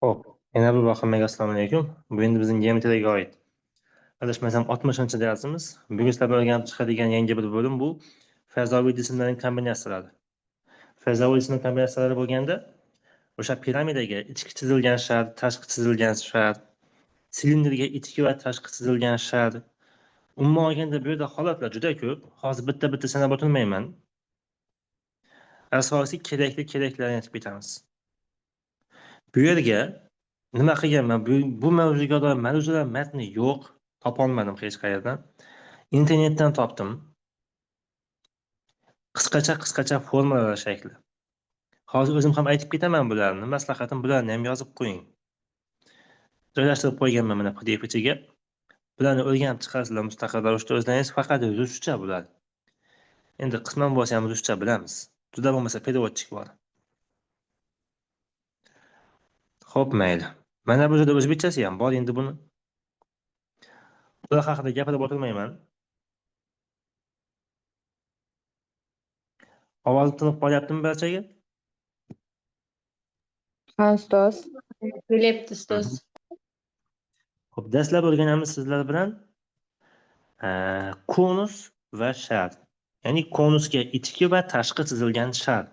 Xo'p, yana bir bor hammaga assalomu alaykum. Bu endi bizning geometriyaga oid. Adashmasam 60-darsimiz. Bugun sizlar bilan o'rganib chiqadigan yangi bir bo'lim bu fazoviy jismlarning kombinatsiyalari. Fazoviy jismlar kombinatsiyalari bo'lganda o'sha piramidaga ichki chizilgan shar, tashqi chizilgan shar, silindrga ichki va tashqi chizilgan shar. Umuman olganda bu yerda holatlar juda ko'p. Hozir bitta-bitta sanab o'tirmayman. Asosiy kerakli keraklarni aytib ketamiz. Bu yerga nima qilganman? Bu mavzuga doir ma'ruzalar matni yo'q, topolmadim hech qayerdan. Internetdan topdim. Qisqacha formulalar shakli. Hozir o'zim ham aytib ketaman bularni. Maslahatim bularni ham yozib qo'ying. Joylashtirib qo'yganman mana PDF ichiga. Bularni o'rganib chiqasizlar mustaqil ravishda o'zlaringiz, faqat ruscha bular. Endi qisman bo'lsa ham ruscha bilamiz. Juda bo'lmasa переводчик bor. Xo'p, mayli. Mana bu yerda o'zbekchasi ham bor endi buni. Bular haqida gapirib o'tirmayman. Ovozim tiniq qolyaptimi barchaga? Ha, ustoz. Kelyapti, ustoz. Xo'p, dastlab o'rganamiz sizlar bilan konus va shar. Ya'ni konusga ichki va tashqi chizilgan shar.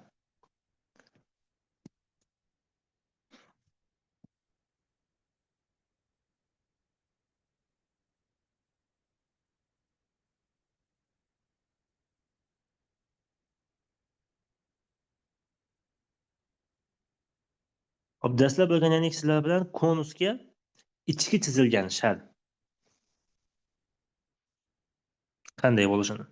Xo'p, dastlab o'rganaylik sizlar bilan konusga ichki chizilgan shar qanday bo'lishini.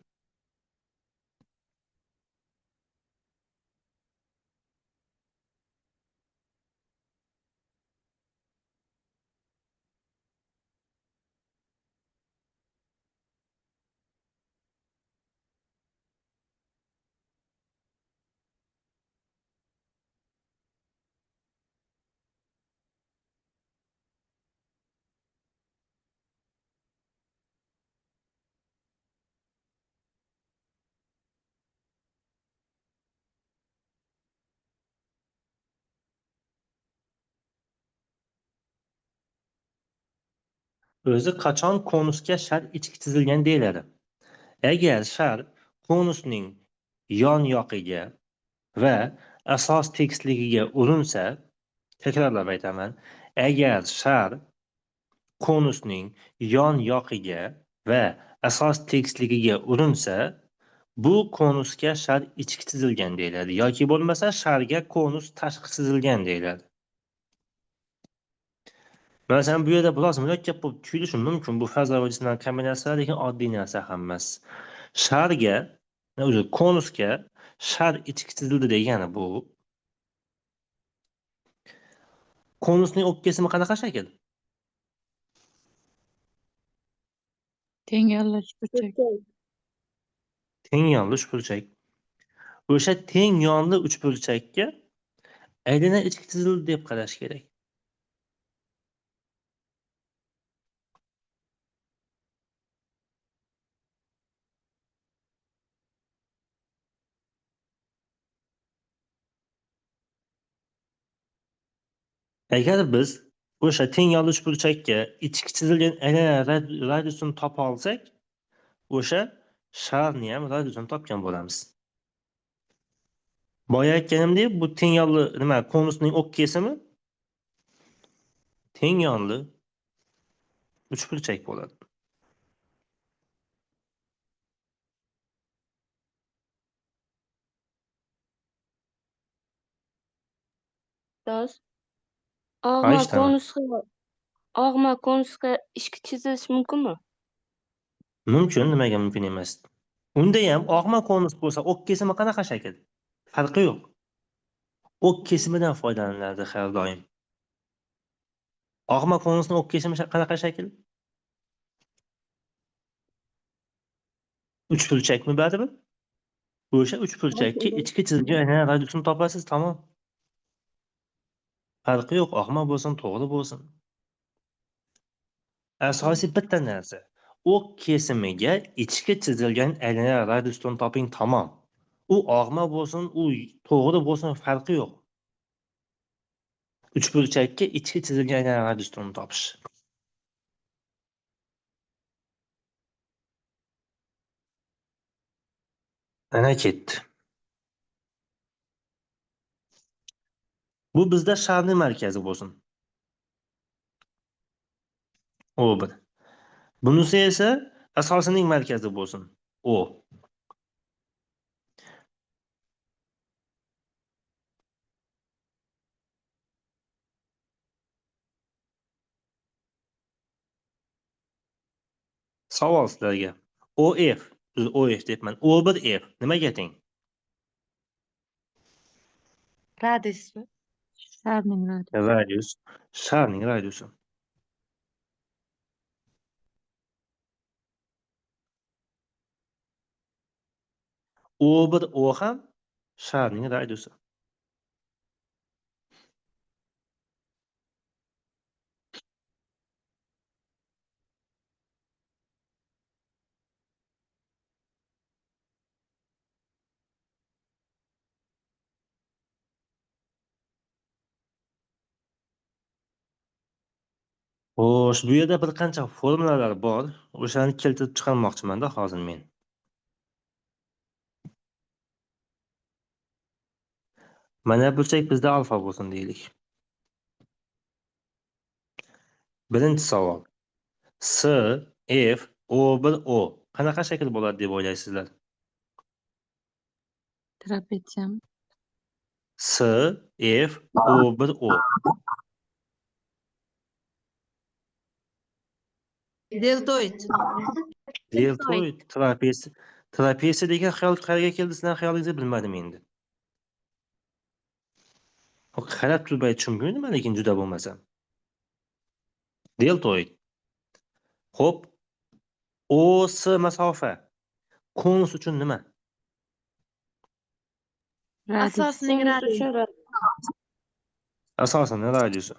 O'zi qachon konusga shar ichki chizilgan deyiladi? Agar shar konusning yon yoqiga va asos tekisligiga urinsa, takrorlab aytaman, agar shar konusning yon yoqiga va asos tekisligiga urinsa, bu konusga shar ichki chizilgan deyiladi yoki bo'lmasa sharga konus tashqi chizilgan deyiladi. Masalan, bu yerda biroz murakkab bo'lib tuyulishi mumkin bu fazoviy jismlar kombinatsiyalari, lekin oddiy narsa hammasi. Sharga, o'zi konusga shar ichki chizildi degani bu. Konusning o'q kesimi qanaqa shakl? Teng yonli uchburchak. Teng yonli uchburchak. O'sha teng yonli uchburchakka aylana ichki chizildi deb qarash kerak. Agar biz o'sha teng yonli uchburchakka ichki chizilgan aylana radiusini topa olsak, o'sha sharni ham radiusini topgan bo'lamiz. Boya aytganimdek, bu teng yonli nima, konusning o'q kesimi teng yonli uchburchak bo'ladi. Ustoz, og'ma konusga ichki chizilish mumkinmi? Mumkin, nimaga mumkin emas? Unda ham og'ma konus bo'lsa, o'q kesimi qanaqa shakl? Farqi yo'q. O'q kesimidan foydalaniladi har doim. Og'ma konusning o'q kesimi qanaqa shakl? Uchburchakmi baribir? O'sha uchburchakka ichki chizilgan radiusini topasiz, tamom. Farqi yo'q, og'ma bo'lsin, to'g'ri bo'lsin. Asosiy bitta narsa, o'q kesimiga ichki chizilgan aylana radiusini toping, tamom. U og'ma bo'lsin, u to'g'ri bo'lsin, farqi yo'q. Uchburchakka ichki chizilgan aylana radius turini topish. Ana ketdi. Bu bizda sharning markazi bo'lsin. O1. Bunisi esa asosining markazi bo'lsin. O. Savol sizlarga. OF, OF deyapman. O1F nimaga teng? Radiusmi? Sharning radiusi. Radius. Sharning radiusi. O1O ham sharning radiusi. Xo'sh, bu yerda bir qancha formulalar bor. O'shani keltirib chiqarmoqchiman-da hozir men. Mana burchak bizda alfa bo'lsin deylik. Birinchi savol. S, F, O1, O qanaqa shakl bo'ladi deb o'ylaysizlar? Trapetsiya. S, F, O1, O. Deltoid. Deltoid trapesiya. Trapesiya degan xayol qayerga keldi sizlar xayolingizga bilmadim endi. Qarab turib aytishim mumkin nima, lekin juda bo'lmasa. Deltoid. Xo'p, OS masofa konus uchun nima? Asosining radiusi. Asosining radiusi.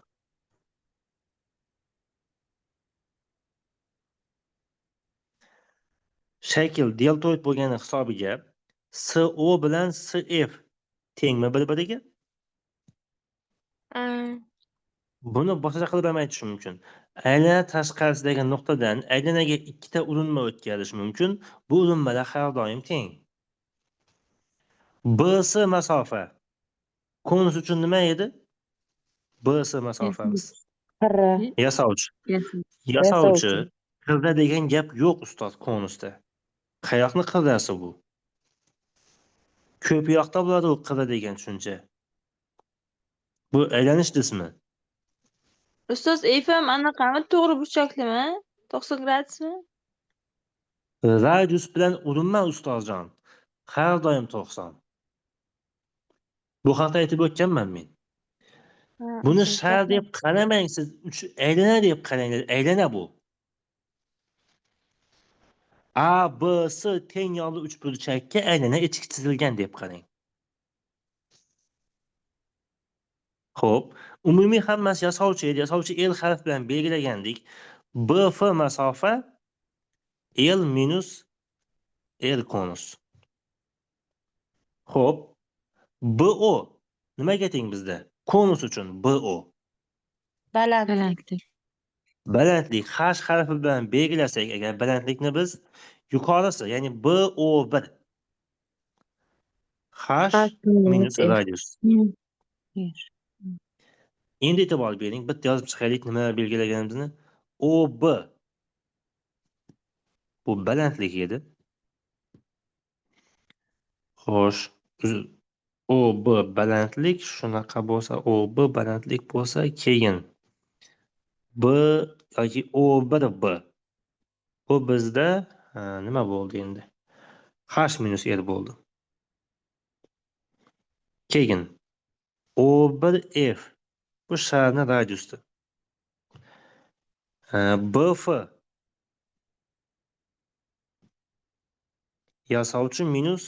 Shakl deltoid bo'lgani hisobiga SO bilan SF tengmi bir-biriga? Buni boshqacha qilib ham aytish mumkin. Aylana tashqarisidagi nuqtadan aylanaga ikkita urinma o'tkazish mumkin. Bu urinmalar har doim teng. BS masofa konus uchun nima edi? BS masofamiz. Yasovchi. Yasovchi qirra degan gap yo'q ustoz konusda. Qayoqni qirrasi bu? Ko'p yoqda bo'ladi u qirra degan tushuncha. Bu aylanish jismi. Ustoz, F ham anaqami? To'g'ri burchaklimi? 90 gradusmi? Radius bilan urinma ustozjon. Har doim 90. Bu haqda aytib o'tganman men. Buni shar deb qaramang siz, aylana deb qaranglar. Aylana bu. A, B, S teng yonli uchburchakka aylana ichki chizilgan deb qarang. Xo'p, umumiy hammasi yasovchi edi. Yasovchi L harf bilan belgilagandik. BF masofa L minus R konus. Xo'p, BO nimaga teng bizda? Konus uchun BO. Balandlik. Balandlik H harfi bilan belgilasak, agar balandlikni biz yuqorisi, ya'ni BO1 H minus radius. Endi e'tibor bering, bitta yozib chiqaylik nima belgilaganimizni. OB bu balandlik edi. Xo'sh, OB balandlik shunaqa bo'lsa, OB balandlik bo'lsa, keyin B yoki O1B bu bizda nima bo'ldi endi? H minus R bo'ldi. Keyin O1F bu sharni radiusi. BF yasovchi minus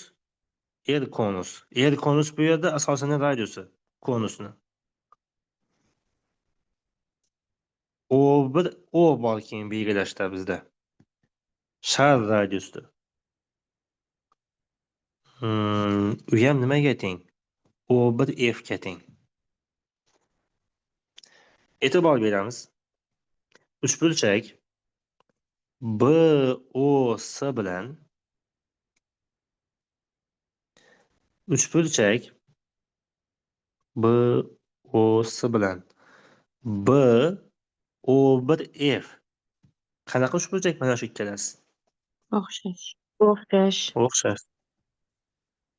R konus. R konus bu yerda asosini radiusi konusni. O1 O bor keyin belgilashda bizda. Shar radiusida. U ham nimaga teng? O1 F ga teng. E'tibor beramiz. Uchburchak BOS bilan uchburchak BOS bilan BO1F qanaqa uchburchak mana shu ikkalasi? O'xshash. O'xshash. O'xshash.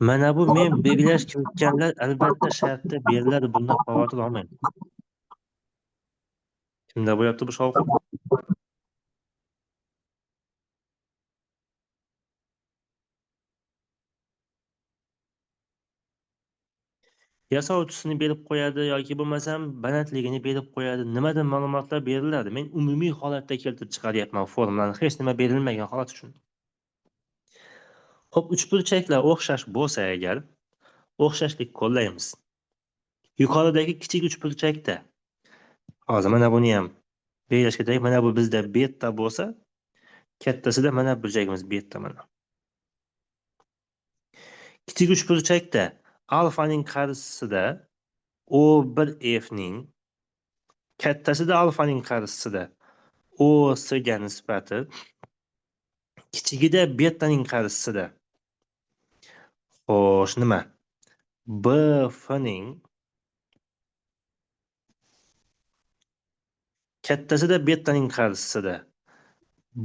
Mana bu men belgilash kiritganlar albatta shartda beriladi, bundan xavotir olmang. Kimda bo'lyapti bu shovqin? Yasov tusini berib qo'yadi yoki bo'lmasam balandligini berib qo'yadi. Nimadir ma'lumotlar beriladi. Men umumiy holatda keltirib chiqaryapman formulani, hech nima berilmagan holat uchun. Xo'p, uchburchaklar o'xshash bo'lsa agar, o'xshashlik qo'llaymiz. Yuqoridagi kichik uchburchakda hozir mana buni ham belgilash kerak. Mana bu bizda beta bo'lsa, kattasida mana burchagimiz beta mana. Kichik uchburchakda alfaning qarshisida O1F ning kattasida alfaning qarshisida OS ga nisbati, kichigida betaning qarshisida xo'sh nima? BF ning kattasida betaning qarshisida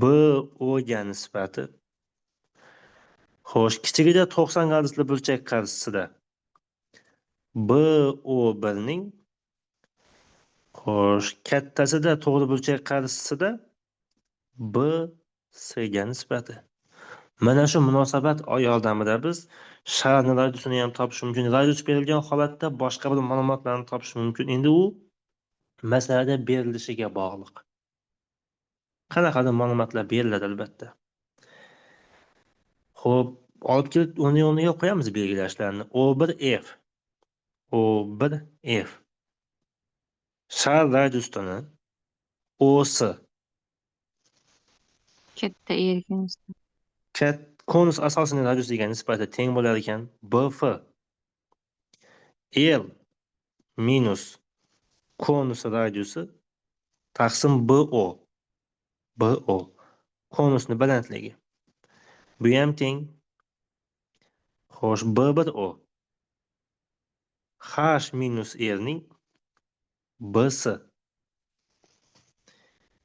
BO ga nisbati, xo'sh kichigida 90 gradusli burchak qarshisida BO1 ning xo'sh kattasida to'g'ri burchak qarshisida BC ga nisbati. Mana shu munosabat yordamida biz sharni radiusini ham topish mumkin. Radius berilgan holatda boshqa bir ma'lumotlarni topish mumkin. Endi u masalada berilishiga bog'liq. Qanaqadir ma'lumotlar beriladi albatta. Xo'p, olib kelib uni o'rniga qo'yamiz belgilashlarni. O1F. O1F. Shar radiusini OS Katta erga nisbatan. Konus asosining radiusiga nisbatan teng bo'lar ekan. BF L minus konus radiusi taqsim BO. BO konusning balandligi. Bu ham teng. Xo'sh, B1O H minus R ning BS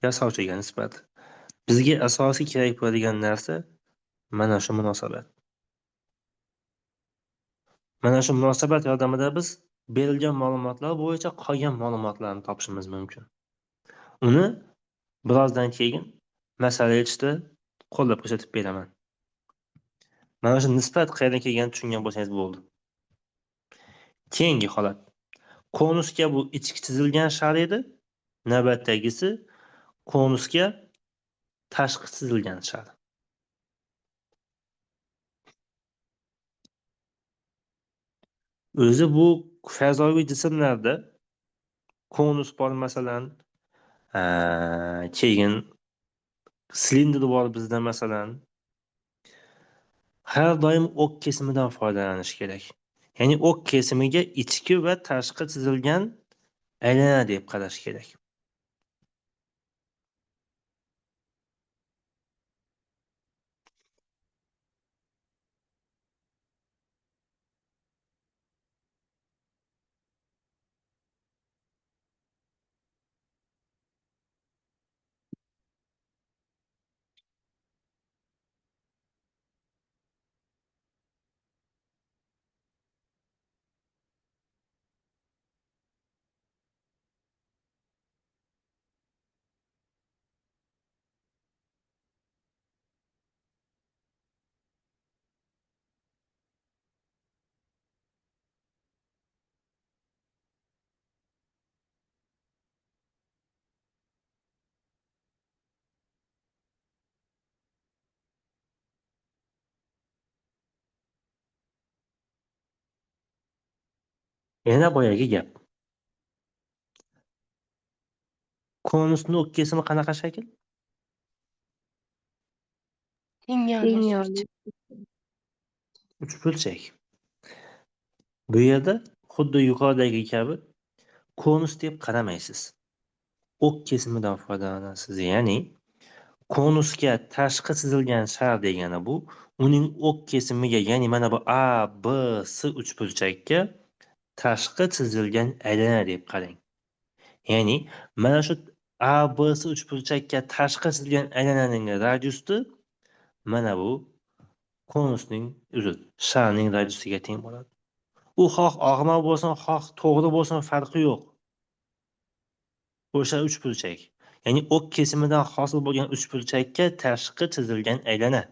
yasovchiga nisbati. Bizga asosiy kerak bo'ladigan narsa mana shu munosabat. Mana shu munosabat yordamida biz berilgan ma'lumotlar bo'yicha qolgan ma'lumotlarni topishimiz mumkin. Uni birozdan keyin masala yechishda qo'llab ko'rsatib beraman. Mana shu nisbat qayerdan kelganini tushungan bo'lsangiz bo'ldi. Keyingi holat. Konusga bu ichki chizilgan shar edi. Navbatdagisi konusga tashqi chizilgan shar. O'zi bu fazoviy jismlarda konus bor masalan, keyin silindr bor bizda masalan. Har doim o'q kesimidan foydalanish kerak. Ya'ni o'q kesimiga ichki va tashqi chizilgan aylana deb qarash kerak. Yana boyagi gap. Konusning o'q kesimi qanaqa shakl? Teng Teng Uchburchak. Bu yerda xuddi yuqoridagi kabi konus deb qaramaysiz. O'q kesimidan foydalanasiz. Ya'ni konusga tashqi chizilgan shar degani bu uning o'q kesimiga, ya'ni mana bu A, B, C uchburchakka tashqi chizilgan aylana deb qarang. Ya'ni mana shu A, B, C uchburchakka tashqi chizilgan aylananing radiusi mana bu konusning, uzr, sharning radiusiga teng bo'ladi. U xoh og'ma bo'lsin, xoh to'g'ri bo'lsin, farqi yo'q. O'sha uchburchak, ya'ni o'q kesimidan hosil bo'lgan uchburchakka tashqi chizilgan aylana.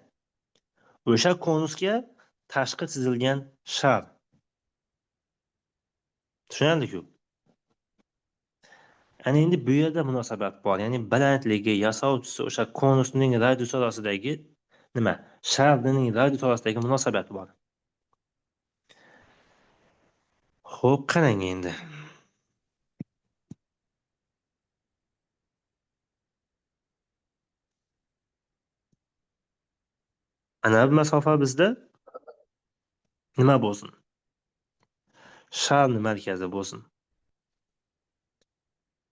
O'sha konusga tashqi chizilgan shar. Tushunarli-ku? Ana endi bu yerda munosabat bor. Ya'ni balandligi, yasovchisi o'sha konusning radiusi orasidagi nima? Sharning radiusi orasidagi munosabat bor. Xo'p, qarang endi. Ana bu masofa bizda nima bo'lsin? Sharning markazi bo'lsin.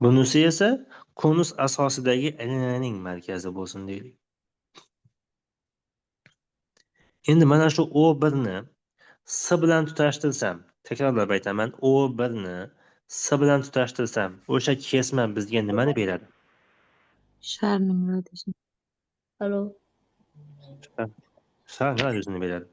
Bunisi esa konus asosidagi aylananing markazi bo'lsin deylik. Endi mana shu O1 ni S bilan tutashtirsam, takrorlab aytaman, O1 ni S bilan tutashtirsam, o'sha kesma bizga nimani beradi? Sharning radiusi. Alo. Sharning radiusini beradi.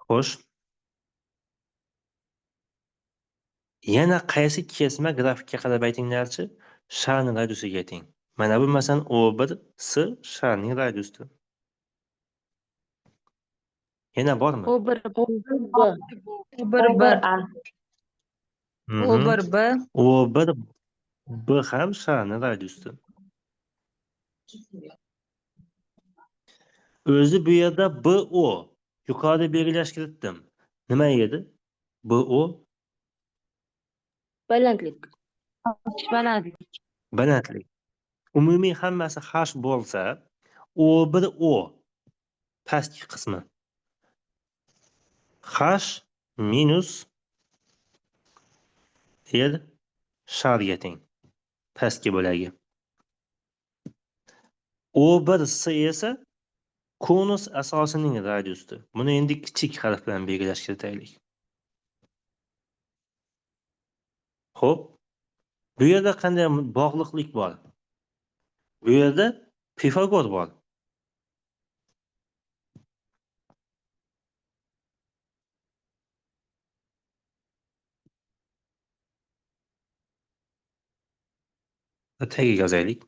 Xo'sh. Yana qaysi kesma grafikka qarab aytinglarchi? Sharning radiusiga teng. Mana bu masalan O1 S sharning radiusi. Yana bormi? O1 B. O1 B A. O1 B. O1 B ham sharning radiusi. O'zi bu yerda BO yuqorida belgilash kiritdim. Nima edi? BO Balandlik. Balandlik. Balandlik. Umumiy hammasi h bo'lsa, O1O pastki qismi h minus r sharga teng. Pastki bo'lagi. O1S esa konus asosining radiusi. Buni endi kichik harf bilan belgilash kiritaylik. Xo'p, bu yerda qanday bog'liqlik bor? Bu yerda Pifagor bor. Tagiga yozaylik.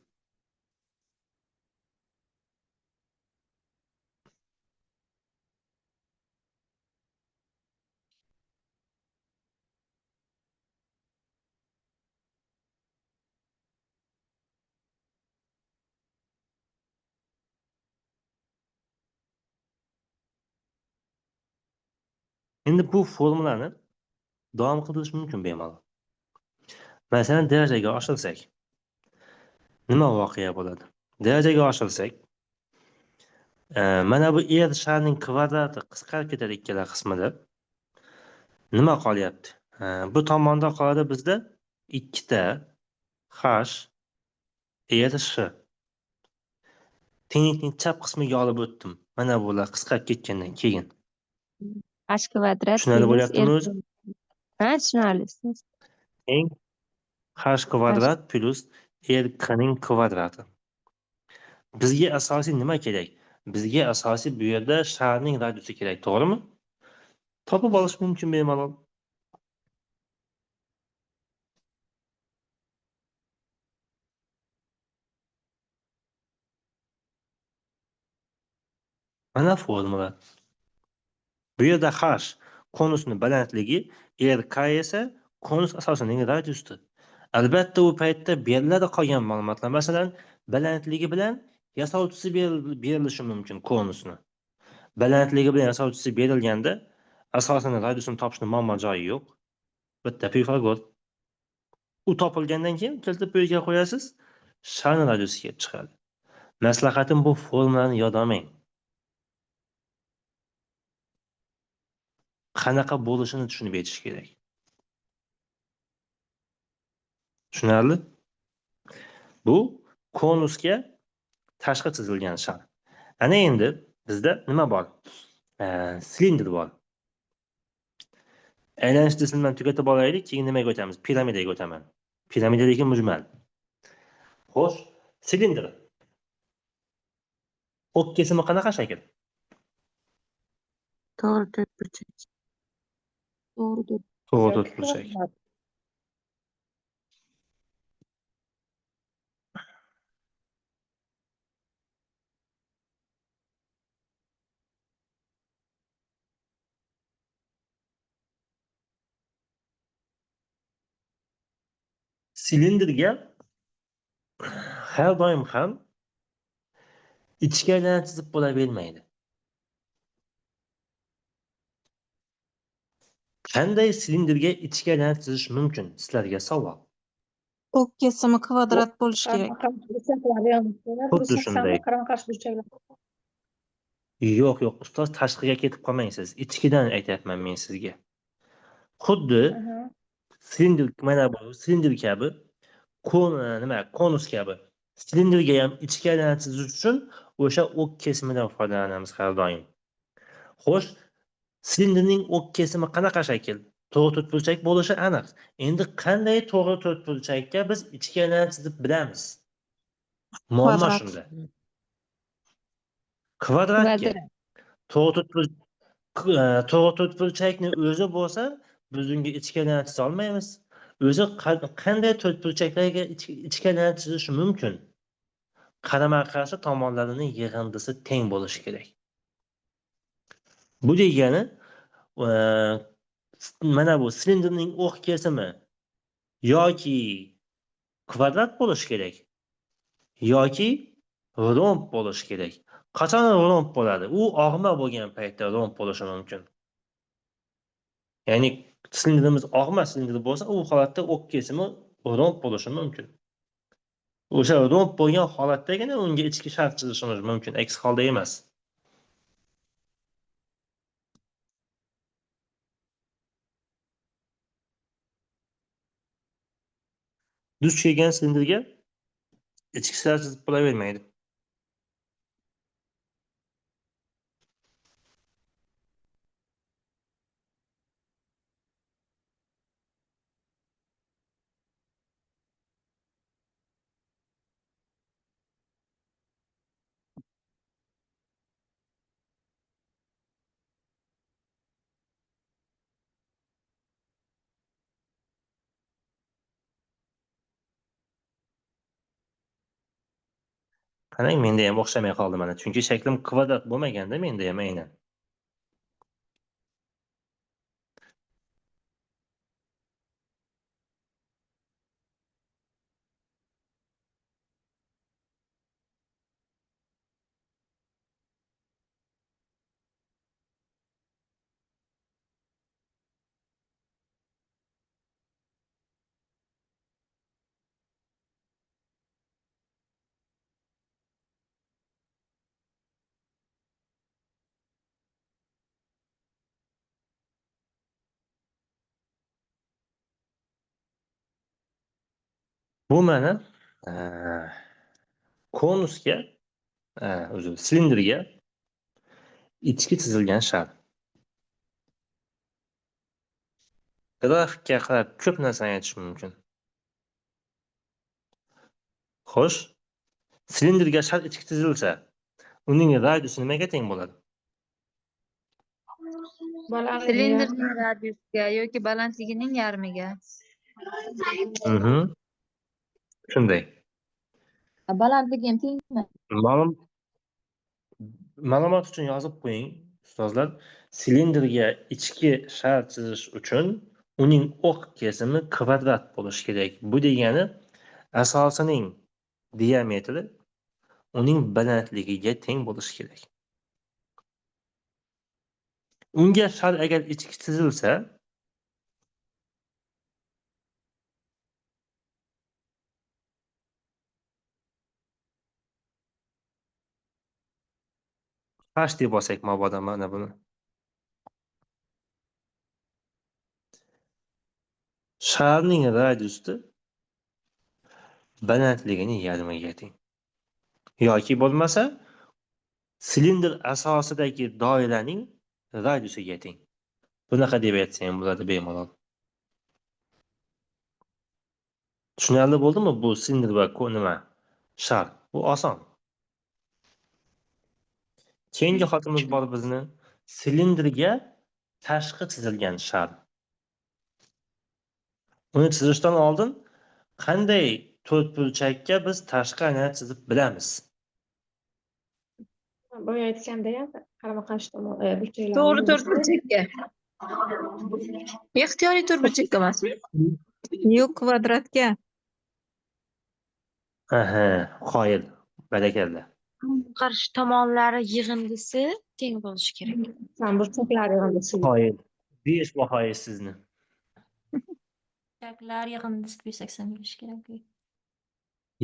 Endi bu formulani davom qildirish mumkin bemalol. Masalan, darajaga oshirsak, nima voqea bo'ladi? Darajaga oshirsak, mana bu R sharning kvadrati qisqarib ketadi ikkala qismida. Nima qolyapti? Bu tomonda qoladi bizda ikkita h R sh. Tenglikning chap qismiga olib o'tdim. Mana bular qisqarib ketgandan keyin. H kvadrat Tushunarli bo'lyaptimi o'zi? Ha, tushunarli. Teng h kvadrat plus r ning kvadrati. Bizga asosiy nima kerak? Bizga asosiy bu yerda sharning radiusi kerak, to'g'rimi? Topib olish mumkin bemalol. Mana formula. Bu yerda h konusning balandligi, r k esa konus asosining radiusi. Albatta u paytda beriladi qolgan ma'lumotlar. Masalan, balandligi bilan yasovchisi berilishi mumkin konusni. Balandligi bilan yasovchisi berilganda asosini radiusini topishni muammo joyi yo'q. Bitta Pifagor. U topilgandan keyin keltirib bu yerga qo'yasiz, sharni radiusi kelib chiqadi. Maslahatim, bu formulani yodlamang. Qanaqa bo'lishini tushunib yetish kerak. Tushunarli? Bu konusga tashqi chizilgan shar. Ana endi bizda nima bor? Silindr bor. Aylanish jismdan tugatib olaylik, keyin nimaga o'tamiz? Piramidaga o'taman. Piramida lekin mujmal. Xo'sh, silindr. O'q kesimi qanaqa shakl? To'g'ri to'rtburchak. To'g'ri to'rt. To'g'ri to'rtburchak. Silindrga har doim ham ichki aylana chizib bo'lavermaydi. Qanday silindrga ichki aylana chizish mumkin? Sizlarga savol. O'q kesimi kvadrat bo'lishi kerak. Xuddi shunday. Qarama-qarshi burchaklar. Yo'q, yo'q, ustoz, tashqiga ketib qolmang siz. Ichkidan aytyapman men sizga. Xuddi silindr, mana bu silindr kabi, nima, konus kabi. Silindrga ham ichki aylana chizish uchun o'sha o'q kesimidan foydalanamiz har doim. Xo'sh, silindrning o'q kesimi qanaqa shakl? To'g'ri to'rtburchak bo'lishi aniq. Endi qanday to'g'ri to'rtburchakka biz ichki aylana chizib bilamiz? Muammo Kvadrat. shunda. Kvadratga. Kvadrat. To'g'ri to'rtburchakni o'zi bo'lsa, biz unga ichki aylana chiza olmaymiz. O'zi qanday to'rtburchaklarga ichki aylana chizish mumkin? Qarama-qarshi tomonlarining yig'indisi teng bo'lishi kerak. Bu degani, mana bu silindrning o'q kesimi yoki kvadrat bo'lishi kerak yoki romb bo'lishi kerak. Qachon romb bo'ladi? U og'ma bo'lgan paytda romb bo'lishi mumkin. Ya'ni silindrimiz og'ma silindr bo'lsa, u holatda o'q kesimi romb bo'lishi mumkin. O'sha romb bo'lgan holatdagina unga ichki shart chizishimiz mumkin, aks holda emas. Duch kelgan silindrga ichki shart chizib bo'lavermaydi. Qarang, menda ham o'xshamay qoldi mana, chunki shaklim kvadrat bo'lmaganda menda ham aynan. Bu mana konusga, uzr, silindrga ichki chizilgan shar. Grafikka qarab ko'p narsani aytish mumkin. Xo'sh, silindrga shar ichki chizilsa, uning radiusi nimaga teng bo'ladi? Silindrning radiusiga yoki balandligining yarmiga. Shunday. Balandligi ham tengmi? Ma'lumot uchun yozib qo'ying, ustozlar. Silindrga ichki shar chizish uchun uning o'q kesimi kvadrat bo'lishi kerak. Bu degani asosining diametri uning balandligiga teng bo'lishi kerak. Unga shar agar ichki chizilsa, H deb olsak mabodo mana buni. Sharning radiusi balandligining yarmiga teng. Yoki bo'lmasa silindr asosidagi doiraning radiusiga teng. Bunaqa deb aytsa ham bo'ladi bemalol. Tushunarli bo'ldimi bu silindr va nima? Shar. Bu oson. Keyingi holatimiz bor bizni. Silindrga tashqi chizilgan shar. Uni chizishdan oldin qanday to'rtburchakka biz tashqi aylana chizib bilamiz? Boya aytganda ham qarama-qarshi tomon burchaklar. To'g'ri to'rtburchakka. Ixtiyoriy to'rtburchakka emasmi? Yo'q, kvadratga. Aha, qoyil. Barakalla. Qarshi tomonlari yig'indisi teng bo'lishi kerak. Burchaklar yig'indisi. Qoyil. 5 bahoyi sizni. Burchaklar yig'indisi 180 bo'lishi kerak.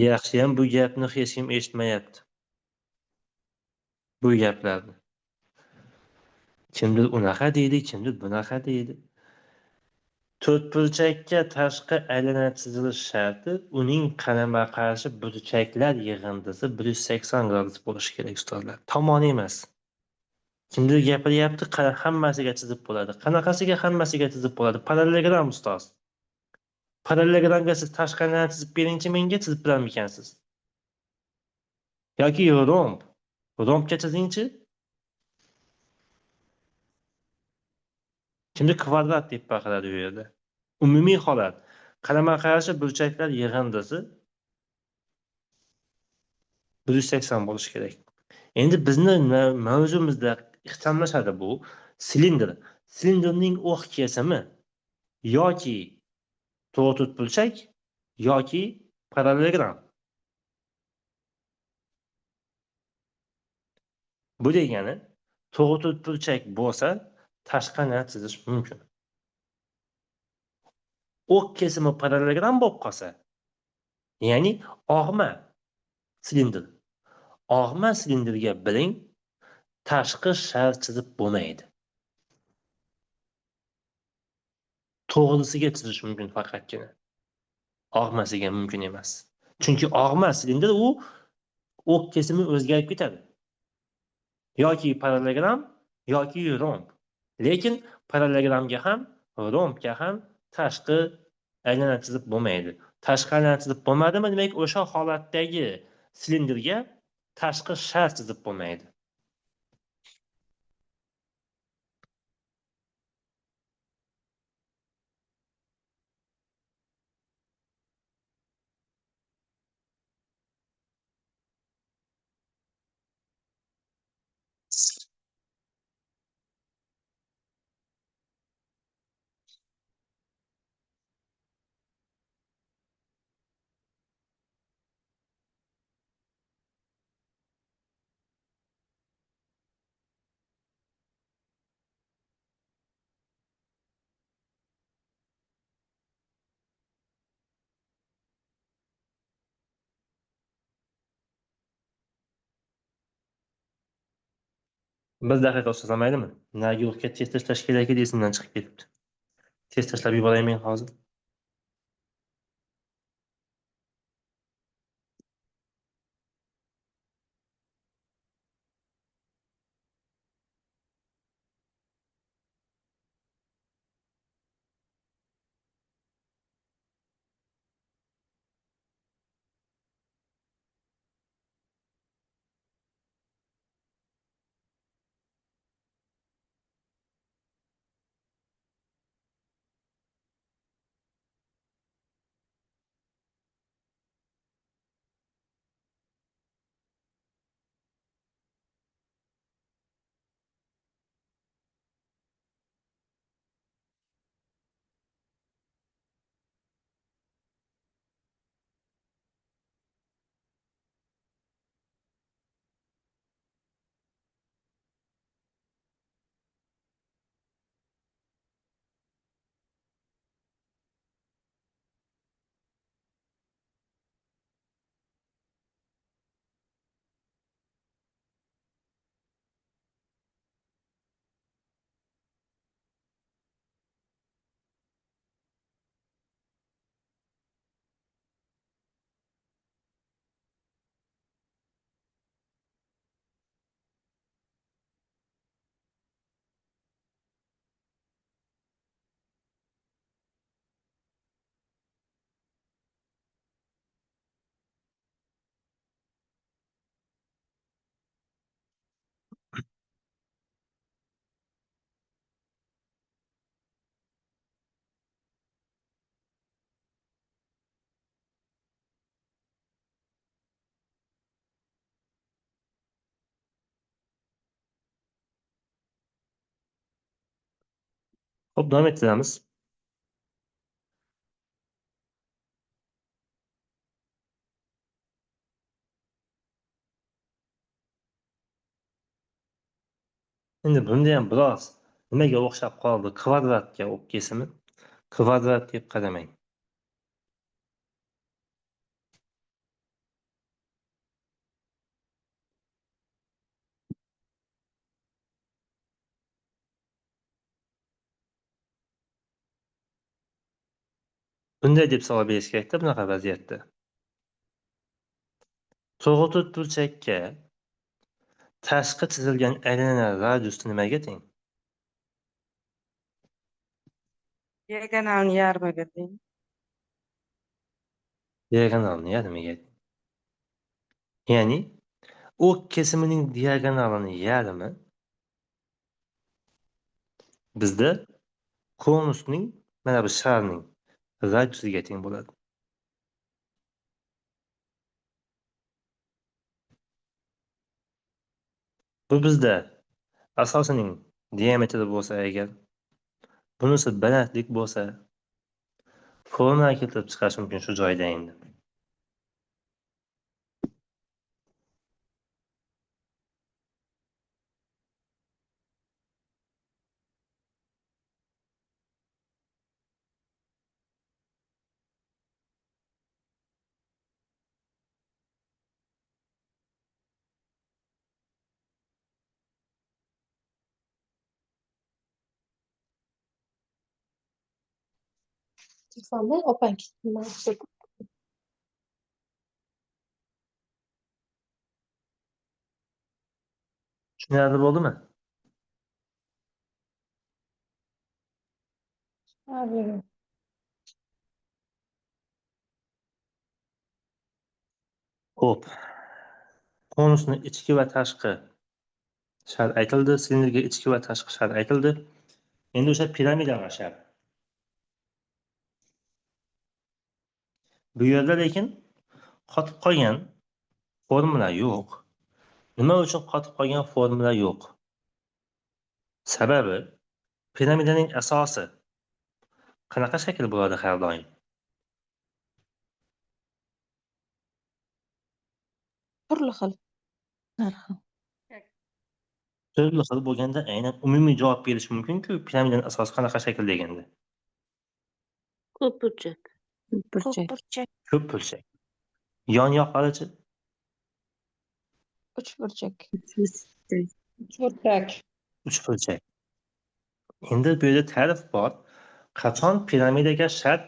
Yaxshiyam bu gapni hech kim eshitmayapti. Bu gaplarni. Kimdir unaqa deydi, kimdir bunaqa deydi. To'rtburchakka tashqi aylana chizilish sharti uning qarama-qarshi burchaklar yig'indisi 180 gradus bo'lishi kerak ustozlar. Tomoni emas. Kimdir gapiryapti, hammasiga chizib bo'ladi. Qanaqasiga hammasiga chizib bo'ladi. Parallelogram ustoz. Parallelogramga siz tashqi aylana chizib beringchi menga, chizib bilarmikansiz? Yoki romb. Rombga chizingchi. Kimdir kvadrat deb baqiradi u yerda. Umumiy holat. Qarama-qarshi burchaklar yig'indisi 180 bo'lishi kerak. Endi bizni mavzumizda ixchamlashadi bu silindr. Silindrning o'q kesimi yoki to'g'ri to'rtburchak yoki parallelogram. Bu degani to'g'ri to'rtburchak bo'lsa tashqi aylana chizish mumkin. O'q kesimi parallelogram bo'lib qolsa, ya'ni og'ma silindr. Og'ma silindrga biling, tashqi shar chizib bo'lmaydi. To'g'risiga chizish mumkin faqatgina. Og'masiga mumkin emas. Chunki og'ma silindr u o'q kesimi o'zgarib ketadi. Yoki parallelogram yoki romb. Lekin parallelogramga ham, rombga ham tashqi aylana chizib bo'lmaydi. Tashqi aylana chizib bo'lmadimi, demak o'sha holatdagi silindrga tashqi shar chizib bo'lmaydi. Bir daqiqa ustoz, maylimi? Narigi guruhga test tashlash kerak edi, esimdan chiqib ketibdi. Test tashlab yuboray men hozir. Xo'p, davom ettiramiz. Endi bunda ham biroz nimaga o'xshab qoldi? Kvadratga o'q kesimi. Kvadrat deb qaramang. Bunday deb savol berish kerakda bunaqa vaziyatda. To'g'ri to'rtburchakka tashqi chizilgan aylana radiusi nimaga teng? Diagonalni yarmiga teng. Diagonalni yarmiga teng. Ya'ni o'q kesimining diagonalini yarmi bizda konusning mana bu sharning radiusiga teng bo'ladi. Bu bizda asosining diametri bo'lsa agar, bunisi balandlik bo'lsa, formula keltirib chiqarish mumkin shu joyda endi. Telefonda opang nima Tushunarli bo'ldimi? Tushunarli. Xo'p. Konusni ichki va tashqi shar aytildi, silindrga ichki va tashqi shar aytildi. Endi o'sha piramidaga shar. Bu yerda lekin qotib qolgan formula yo'q. Nima uchun qotib qolgan formula yo'q? Sababi piramidaning asosi qanaqa shakl bo'ladi har doim? Turli xil. Har xil. Turli xil bo'lganda aynan umumiy javob berish mumkin-ku, piramidaning asosi qanaqa shakl deganda. Ko'pburchak. Ko'pburchak. Ko'pburchak. Ko'pburchak. Yon yoqlarichi? Uchburchak. Uchburchak. Uchburchak. Endi bu yerda ta'rif bor. Qachon piramidaga shart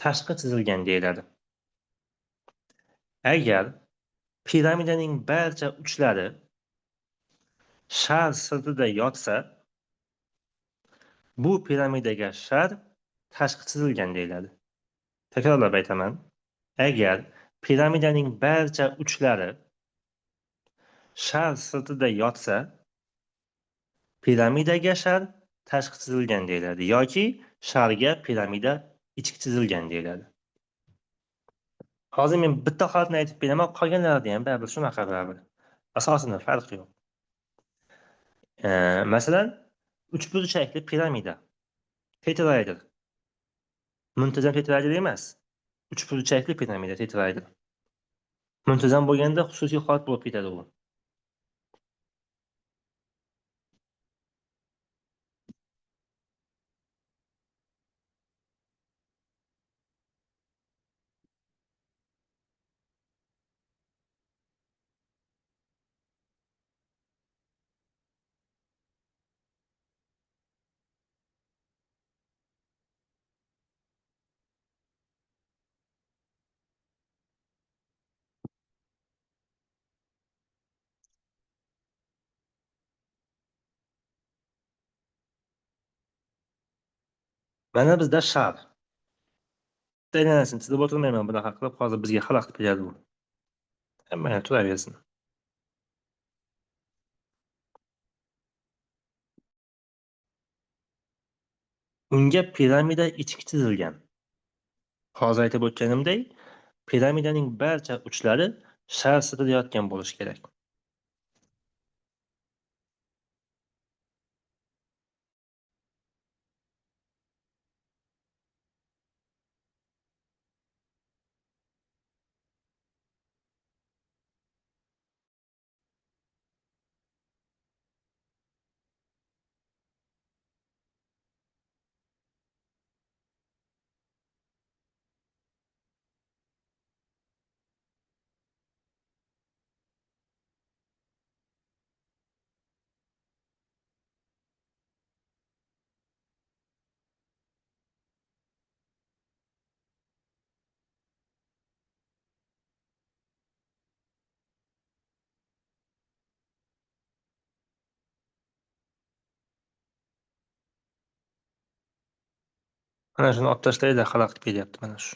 tashqi chizilgan deyiladi? Agar piramidaning barcha uchlari shar sirtida yotsa, bu piramidaga shar tashqi chizilgan deyiladi. Takrorlab aytaman. Agar piramidaning barcha uchlari shar sirtida yotsa, piramidaga shar tashqi chizilgan deyiladi yoki sharga piramida ichki chizilgan deyiladi. Hozir men bitta holatni aytib beraman, qolganlarida ham baribir shunaqa baribir. Asosida farqi yo'q. Masalan, uchburchakli piramida tetraedr. Muntazam tetraedr emas. Uchburchakli piramida tetraedr. Muntazam bo'lganda xususiy holat bo'lib ketadi u. Mana bizda shar. Aylanasini chizib o'tirmayman bunaqa qilib, hozir bizga xalaqit beradi bu. Hammani turaversin. Unga piramida ichki chizilgan. Hozir aytib o'tganimdek, piramidaning barcha uchlari shar sirtida yotgan bo'lishi kerak. Mana shuni olib tashlaydi, xalaqit beryapti mana shu.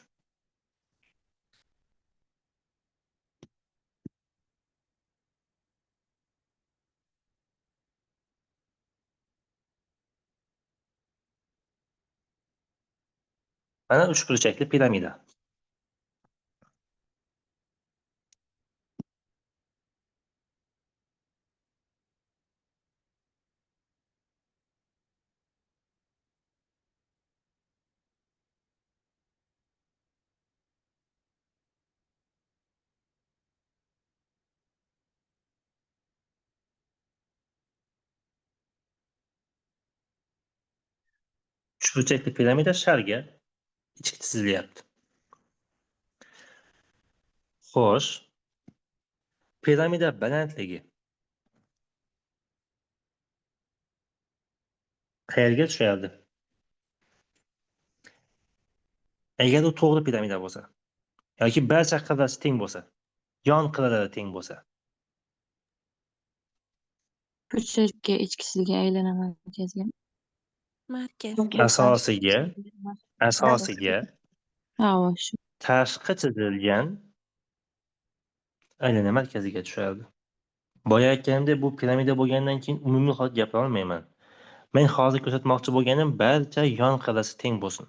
Mana uchburchakli piramida. Uchburchakli piramida sharga ichki chizilyapti. Xo'sh, piramida balandligi qayerga tushadi? Agar u to'g'ri piramida bo'lsa yoki barcha qirrasi teng bo'lsa, yon qirralari teng bo'lsa, Burchakka ichkisiga aylana markazga. Markazga. Asosiga Ha, shu. tashqi chizilgan aylana markaziga tushadi. Boya aytganimdek, bu piramida bo'lgandan keyin umumiy holat gapira olmayman. Men hozir ko'rsatmoqchi bo'lganim barcha yon qirrasi teng bo'lsin.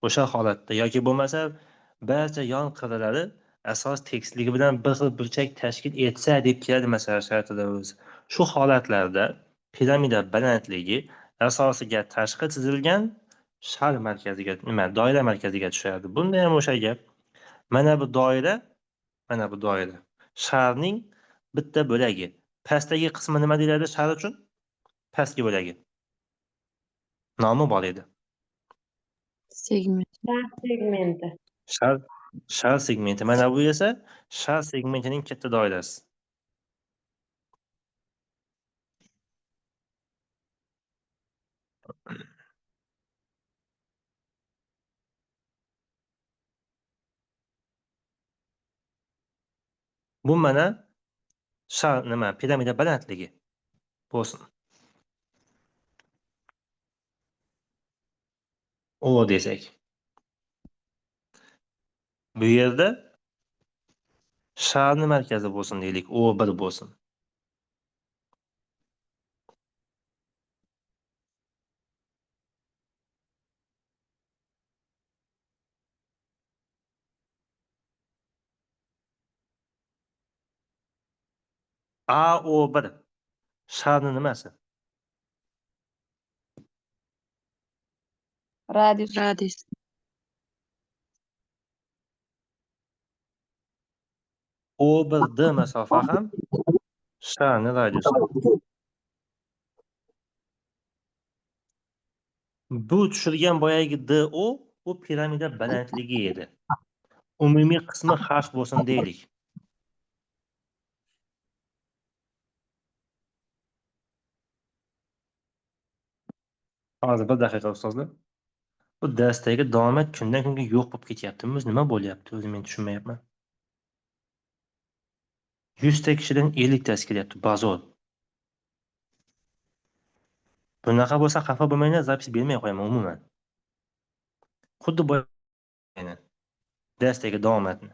O'sha holatda yoki bo'lmasa barcha yon qirralari asos tekisligi bilan bir xil burchak tashkil etsa deb keladi masala shartida o'zi. Shu holatlarda piramida balandligi asosiga tashqi chizilgan shar markaziga, nima, doira markaziga tushadi. Bunda ham o'sha gap. Mana bu doira, mana bu doira sharning bitta bo'lagi. Pastdagi qismi nima deyiladi shar uchun? Pastki bo'lagi. Nomi bor edi. Segment. Shar segmenti. Shar segmenti. Mana bu esa shar segmentining katta doirasi. Bu mana shar nima, piramida balandligi bo'lsin. O desak. Bu yerda sharni markazi bo'lsin deylik, O1 bo'lsin. AO1 sharni nimasi? Radius. Radius. O1D masofa ham sharni radiusi. Bu tushirgan boyagi DO bu piramida balandligi edi. Umumiy qismi H bo'lsin deylik. Hozir bir daqiqa ustozlar. Bu darsdagi davomat kundan kunga yo'q bo'lib ketyapti. O'zi nima bo'lyapti? O'zim men tushunmayapman. 100 ta kishidan 50 tasi kelyapti. Bazor. Bunaqa bo'lsa xafa bo'lmanglar, zapis bermay qo'yaman umuman. Xuddi boya darsdagi davomatni.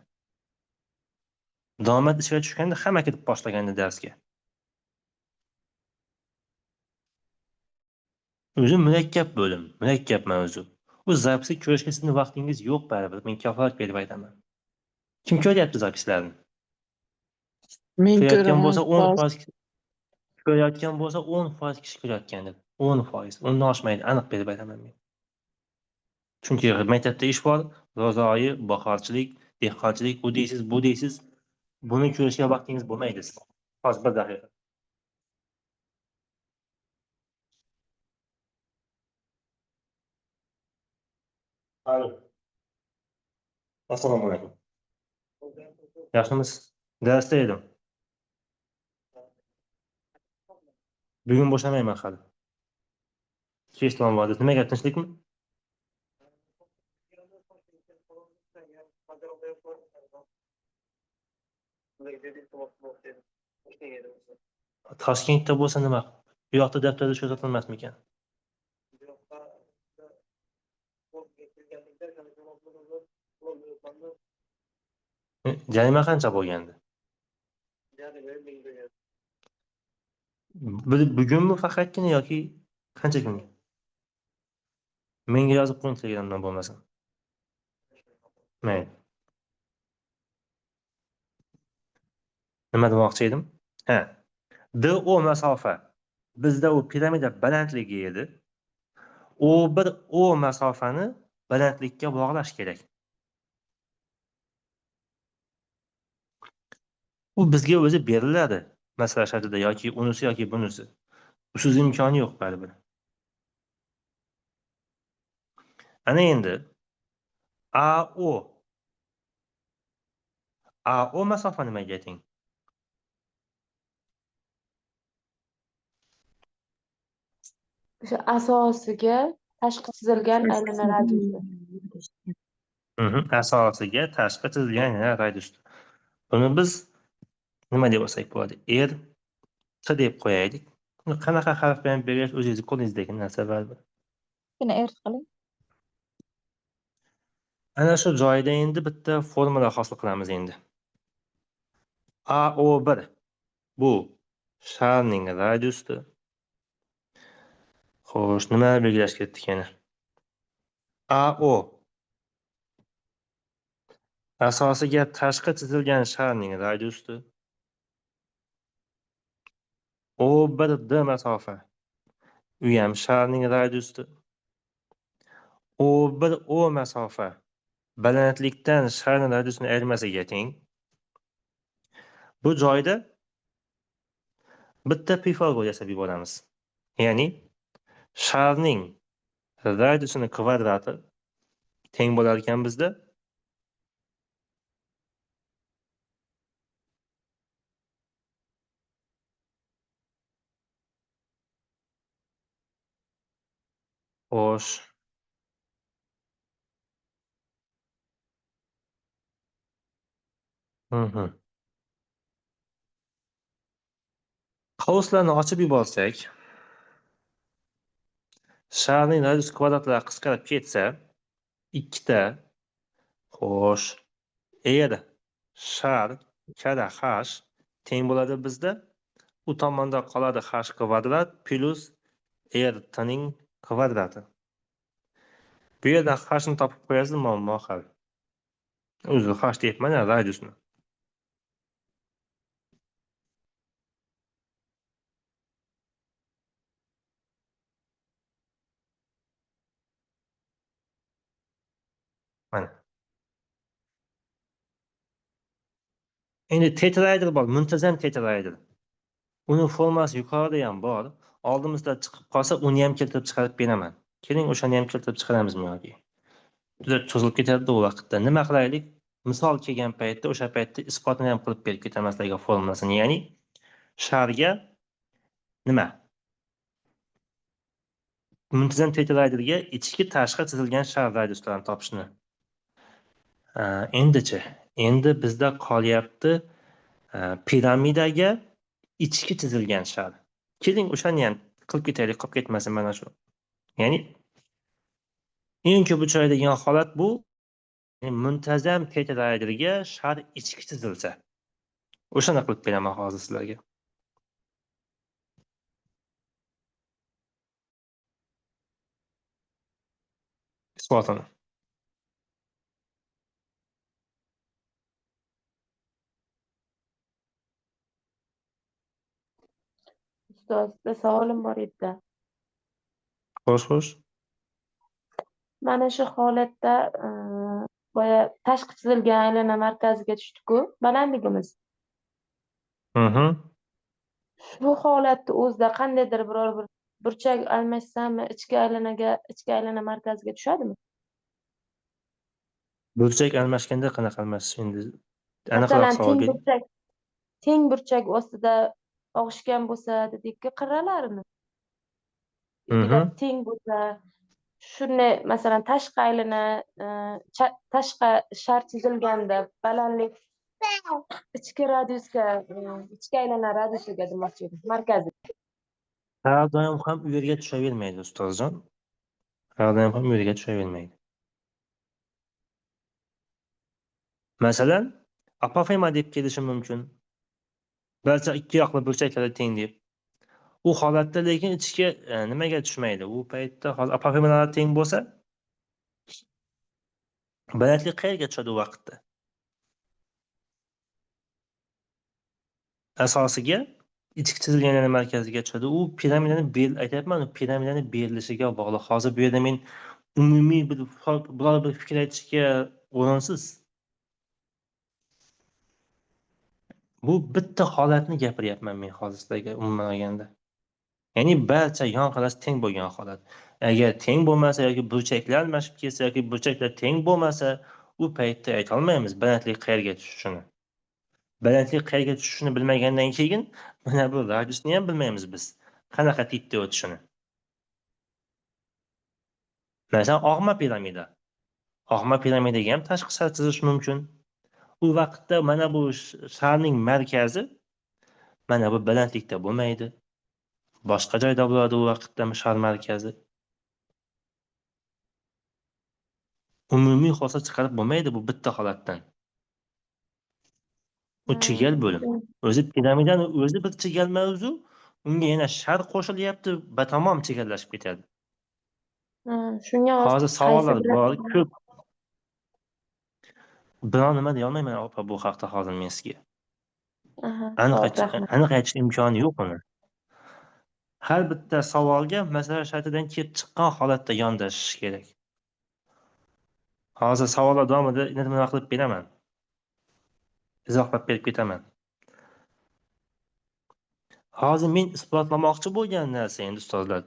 Davomat ishga tushganda hamma ketib boshlagandi darsga. O'zi murakkab bo'lim, murakkab mavzu. U zapisni ko'rishga sizning vaqtingiz yo'q baribir. Men kafolat berib aytaman. Kim ko'ryapti zapislarni? Men Ko'rayotgan ko'raman bo'lsa ustoz. 10% ko'rayotgan bo'lsa 10% kishi ko'rayotgandir. 10%, undan oshmaydi, aniq berib aytaman men. Chunki maktabda ish bor, ro'za oyi, bahorchilik, dehqonchilik, u deysiz, bu deysiz. Buni ko'rishga vaqtingiz bo'lmaydi siz. Hozir bir daqiqa. Alo. Assalomu alaykum. Yaxshimisiz? Darsda edim. Bugun bo'shamayman hali. Kech tomon bordi. Nima gap, tinchlikmi? Toshkentda bo'lsa nima? Bu yoqda daftarda ko'rsatilmasmikan? Jarima qancha bo'lgandi? Bugunmi faqatgina yoki qancha kunga? Menga yozib qo'ying Telegramdan bo'lmasa. Mayli. Nima demoqchi edim? Ha. DO masofa bizda u piramida balandligi edi. O1O masofani balandlikka bog'lash kerak. U bizga o'zi beriladi masala shartida yoki unisi yoki bunisi. Usiz imkoni yo'q baribir. Ana endi AO AO masofa nimaga teng? O'sha asosiga tashqi chizilgan aylana radiusi. Asosiga tashqi chizilgan aylana radiusi. Buni biz nima deb olsak bo'ladi? R T deb qo'yaylik. Buni qanaqa harf bilan belgilash o'zingiz qo'lingizdagi narsa baribir. Buni R qiling. Ana shu joyda endi bitta formula hosil qilamiz endi. AO1 bu sharning radiusi. Xo'sh, nima belgilash ketdik yana? AO asosiga tashqi chizilgan sharning radiusi. O1D masofa u ham sharning radiusi. O1O masofa balandlikdan sharning radiusini ayirmasiga teng. Bu joyda bitta Pifagor yasab yuboramiz. Ya'ni sharning radiusini kvadrati teng bo'lar ekan bizda Xo'sh. Qavslarni ochib yuborsak, sharning radius kvadratlari qisqarib ketsa, ikkita xo'sh, R shar karra h teng bo'ladi bizda. U tomonda qoladi h kvadrat plus R ning kvadrati. Bu yerdan h ni topib qo'yasiz, muammo hal. O'zi h deyapman, radiusni. Mana. Endi tetraedr bor, muntazam tetraedr. Uning formasi yuqorida ham bor. Oldimizda chiqib qolsa, uni ham keltirib chiqarib beraman. Keling, o'shani ham keltirib chiqaramizmi yoki? Juda cho'zilib ketadi u vaqtda. Nima qilaylik? Misol kelgan paytda, o'sha paytda isbotini ham qilib berib ketaman sizlarga formulasini. Ya'ni sharga nima? Muntazam tetraedrga ichki tashqi chizilgan shar radiuslarini topishni. Endichi, endi bizda qolyapti piramidaga ichki chizilgan shar. Keling, o'shani ham qilib ketaylik, qolib ketmasin mana shu. Ya'ni eng ko'p uchraydigan holat bu muntazam tetraedrga shar ichki chizilsa. O'shani qilib beraman hozir sizlarga. Isbotini. Ustoz, bir savolim bor edi. Xo'sh, xo'sh. Mana shu holatda boya tashqi chizilgan aylana markaziga tushdi-ku, balandligimiz. Shu holatda o'zida qandaydir biror bir burchak almashsami, ichki aylana markaziga tushadimi? Burchak almashganda qanaqa almashish endi? Aniqroq savol bering. Teng burchak ostida og'ishgan bo'lsa dedikki qirralarini. Teng bo'lsa, shuni masalan tashqi aylana tashqi shar chizilganda balandlik ichki radiusga, ichki aylana radiusiga demoqchi edim, markazi. Har doim ham u yerga tushavermaydi ustozjon. Har doim ham u yerga tushavermaydi. Masalan, apofema deb kelishi mumkin. Barcha ikki yoqli burchaklari teng deb. U holatda lekin ichki nimaga tushmaydi? U paytda hozir apofemalar teng bo'lsa, balandlik qayerga tushadi u vaqtda? Asosiga ichki chizilganlar markaziga tushadi. U piramidani aytyapman, piramidani berilishiga bog'liq. Hozir bu yerda men umumiy bir biror bir fikr aytishga o'rinsiz. Bu bitta holatni gapiryapman men hozir sizlarga umuman olganda. Ya'ni barcha yon qirrasi teng bo'lgan holat. Agar teng bo'lmasa yoki burchaklar almashib ketsa yoki burchaklar teng bo'lmasa, u paytda ayta olmaymiz balandlik qayerga tushishini. Balandlik qayerga tushishini bilmagandan keyin mana bu radiusni ham bilmaymiz biz. Qanaqa tipda o'tishini. Masalan, og'ma piramida. Og'ma piramidaga ham tashqi shar chizish mumkin. U vaqtda mana bu sharning markazi mana bu balandlikda bo'lmaydi. Boshqa joyda bo'ladi u vaqtda shar markazi. Umumiy xulosa chiqarib bo'lmaydi bu bitta holatdan. U chigal bo'lim. O'zi piramidani o'zi bir chigal mavzu, unga yana shar qo'shilyapti, batamom chigallashib ketadi. Shunga hozir savollar bor, ko'p. Biror nima deya olmayman opa bu haqda hozir men sizga. Aniq aytish imkoni yo'q uni. Har bitta savolga masala shartidan kelib chiqqan holatda yondashish kerak. Hozir savollar davomida nima qilib beraman. Izohlab berib ketaman. Hozir men isbotlamoqchi bo'lgan narsa endi ustozlar,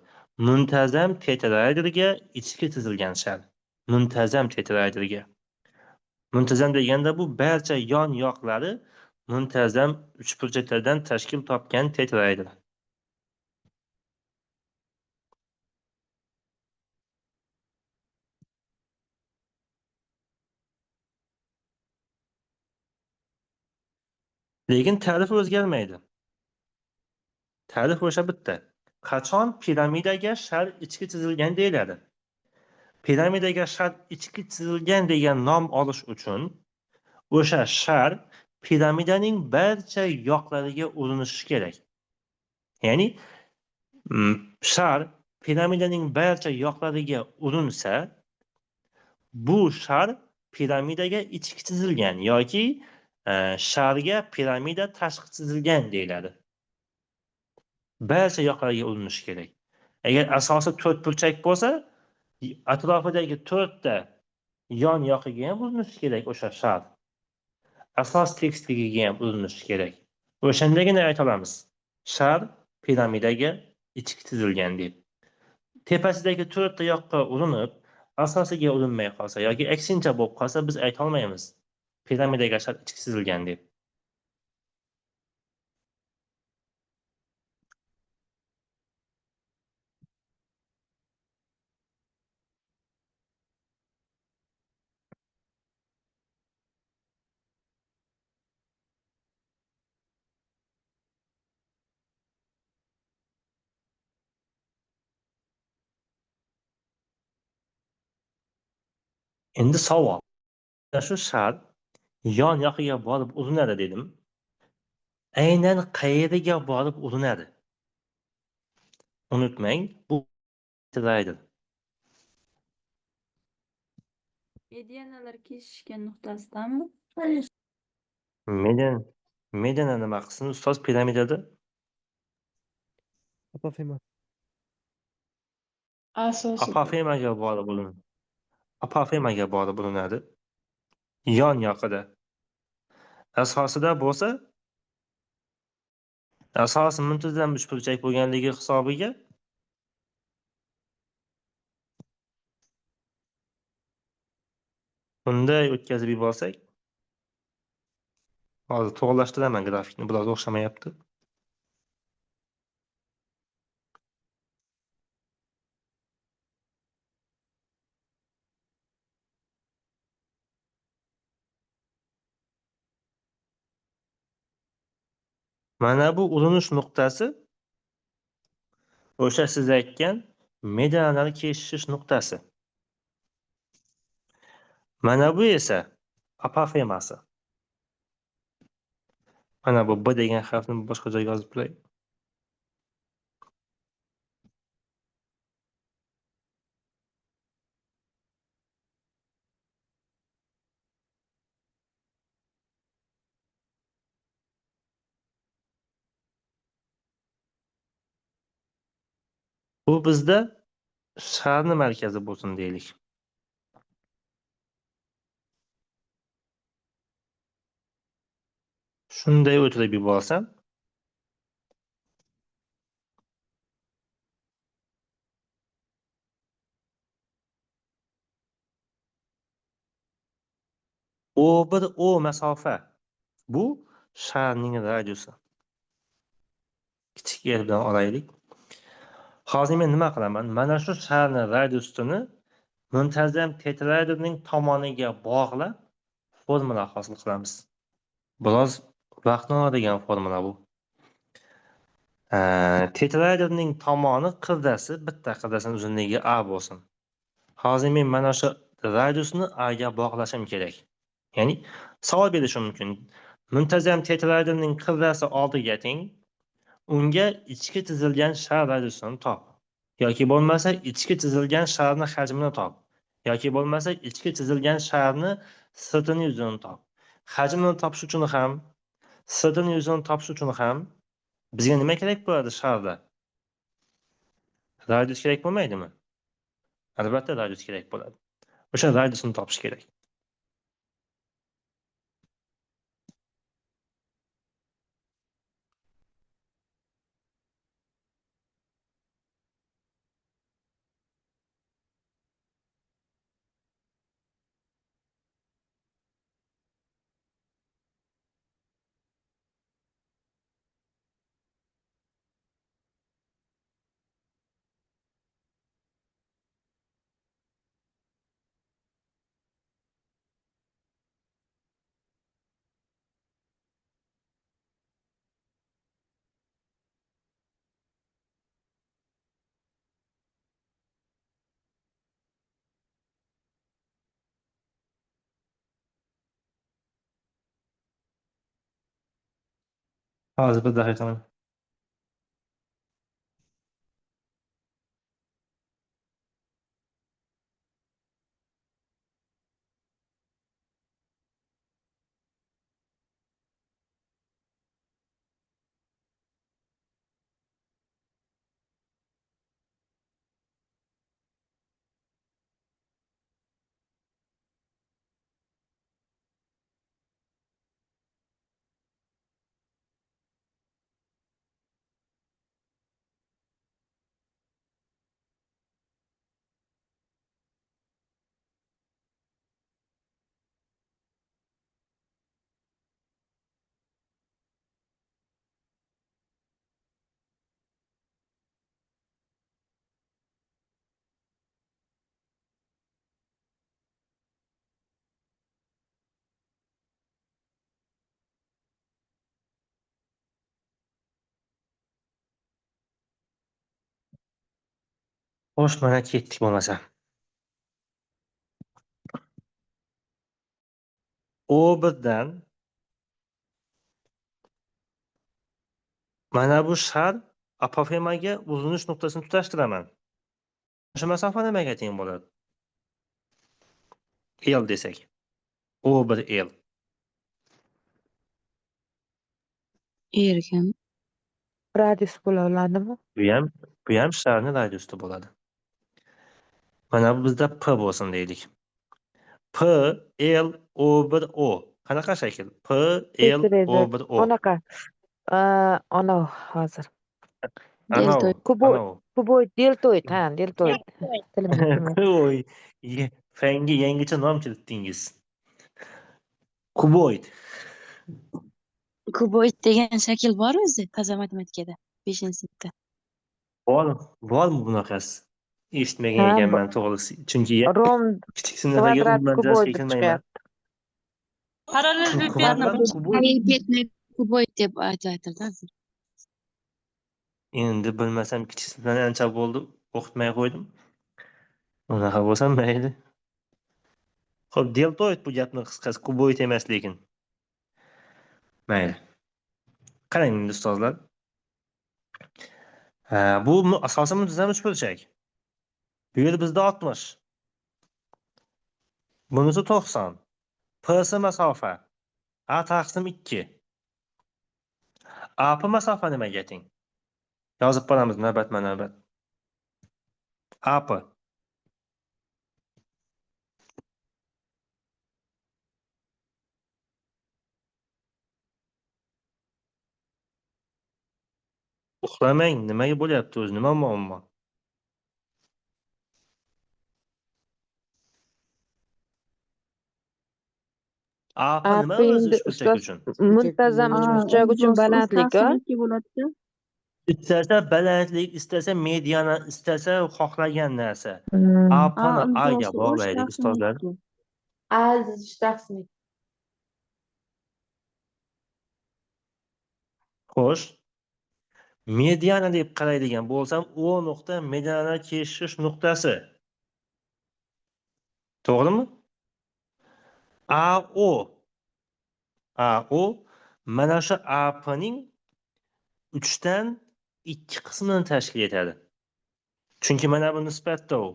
muntazam tetraedrga ichki chizilgan shar. Muntazam tetraedrga. Muntazam deganda bu barcha yon yoqlari muntazam uchburchaklardan tashkil topgan tetraedr. Lekin ta'rif o'zgarmaydi. Ta'rif o'sha bitta. Qachon piramidaga shar ichki chizilgan deyiladi? Piramidaga shar ichki chizilgan degan nom olish uchun o'sha shar piramidaning barcha yoqlariga urinishi kerak. Ya'ni shar piramidaning barcha yoqlariga urinsa, bu shar piramidaga ichki chizilgan yoki sharga piramida tashqi chizilgan deyiladi. Barcha yoqlarga urinishi kerak. Agar asosi to'rt burchak bo'lsa, atrofidagi to'rtta yon yoqiga ham urinishi kerak o'sha shar. Asos tekisligiga ham urinishi kerak. O'shandagina ayta olamiz, shar piramidaga ichki chizilgan deb. Tepasidagi to'rtta yoqqa urinib, asosiga urinmay qolsa yoki aksincha bo'lib qolsa, biz ayta olmaymiz piramidaga shar ichki chizilgan deb. Endi savol. Shu shar yon yoqiga borib urinadi dedim. Aynan qayeriga borib urinadi? Unutmang, bu tetraedr. Medianalar kesishgan nuqtasidami? Mediana nima qilsin ustoz piramidada? Apofema. Asosi. Apofemaga borib urinadi. Apofemaga borib urinadi. Yon yoqida. Asosida bo'lsa, asosi muntazam uchburchak bo'lganligi hisobiga bunday o'tkazib yuborsak, hozir to'g'rilashtiraman grafikni, biroz o'xshamayapti. Mana bu urinish nuqtasi o'sha siz aytgan medianalar kesishish nuqtasi. Mana bu esa Apofemasi. Mana bu B degan harfni boshqa joyga yozib qo'yay. Bu bizda sharni markazi bo'lsin deylik. Shunday o'tirib yuborsam, O1 O masofa. Bu sharning radiusi. Kichik R bilan olaylik. Hozir men nima qilaman? Mana shu sharning radiusini muntazam tetraedrning tomoniga bog'lab formula hosil qilamiz. Biroz vaqtni oladigan formula bu. Tetraedrning tomoni qirdasi, bitta qirdasining uzunligi A bo'lsin. Hozir men mana shu radiusni A ga bog'lashim kerak. Ya'ni savol berishim mumkin. Muntazam tetraedrning qirdasi 6 ga teng. Unga ichki chizilgan shar radiusini top. Yoki bo'lmasa ichki chizilgan sharni hajmini top. Yoki bo'lmasa ichki chizilgan sharni sirtini yuzini top. Hajmini topish uchun ham, sirtini yuzini topish uchun ham bizga nima kerak bo'ladi sharda? Radius kerak bo'lmaydimi? Albatta radius kerak bo'ladi. O'sha radiusini topish kerak. Hozir bir daqiqa. Xo'sh, mana ketdik bo'lmasa. O1dan mana bu shar apofemaga uzinish nuqtasini tutashtiraman. O'sha masofa nimaga teng bo'ladi? L desak. O1 L. Ergami? Radius bo'la oladimi? Bu ham sharning radiusi bo'ladi. Mana bu bizda P bo'lsin deylik. P L O1 O. Qanaqa shakl? P L O1 O. Anaqa. Ana hozir. Deltoid. Kuboid, deltoid, ha, deltoid. Oy, fanga yangicha nom kiritdingiz. Kuboid. Kuboid degan shakl bor o'zi toza matematikada 5-sinfda. Bormi bunaqasi? Eshitmagan ekanman to'g'risi. Chunki rom kichik sinflarga umuman darsga kirmayman. Parallelipedni kuboid deb aytiladi hozir. Endi bilmasam kichik sinflarni ancha bo'ldi, o'qitmay qo'ydim. Unaqa bo'lsa mayli. Xo'p, deltoid bu gapni qisqasi, kuboid emas lekin. Mayli. Qarang endi ustozlar. Bu asosan muntazam uchburchak. Bu yerda bizda 60. Bunisi 90. PS masofa A taqsim 2. AP masofa nimaga teng? Yozib boramiz navbatma-navbat. AP. Uxlamang, nimaga bo'lyapti o'zi? Nima muammo? AP nima AP o'zi endi uchburchak ustoz uchun? muntazam uchburchak uchun balandlik, a? Istasa balandlik, istasa mediana, istasa xohlagan narsa. APni A ga bog'laylik ustozlar. A ildiz 3 taqsim 2. Xo'sh. Mediana deb qaraydigan bo'lsam, O nuqta mediana keshish nuqtasi. To'g'rimi? AO. AO mana shu APning 3 dan 2 qismini tashkil etadi. Chunki mana bu nisbatda u.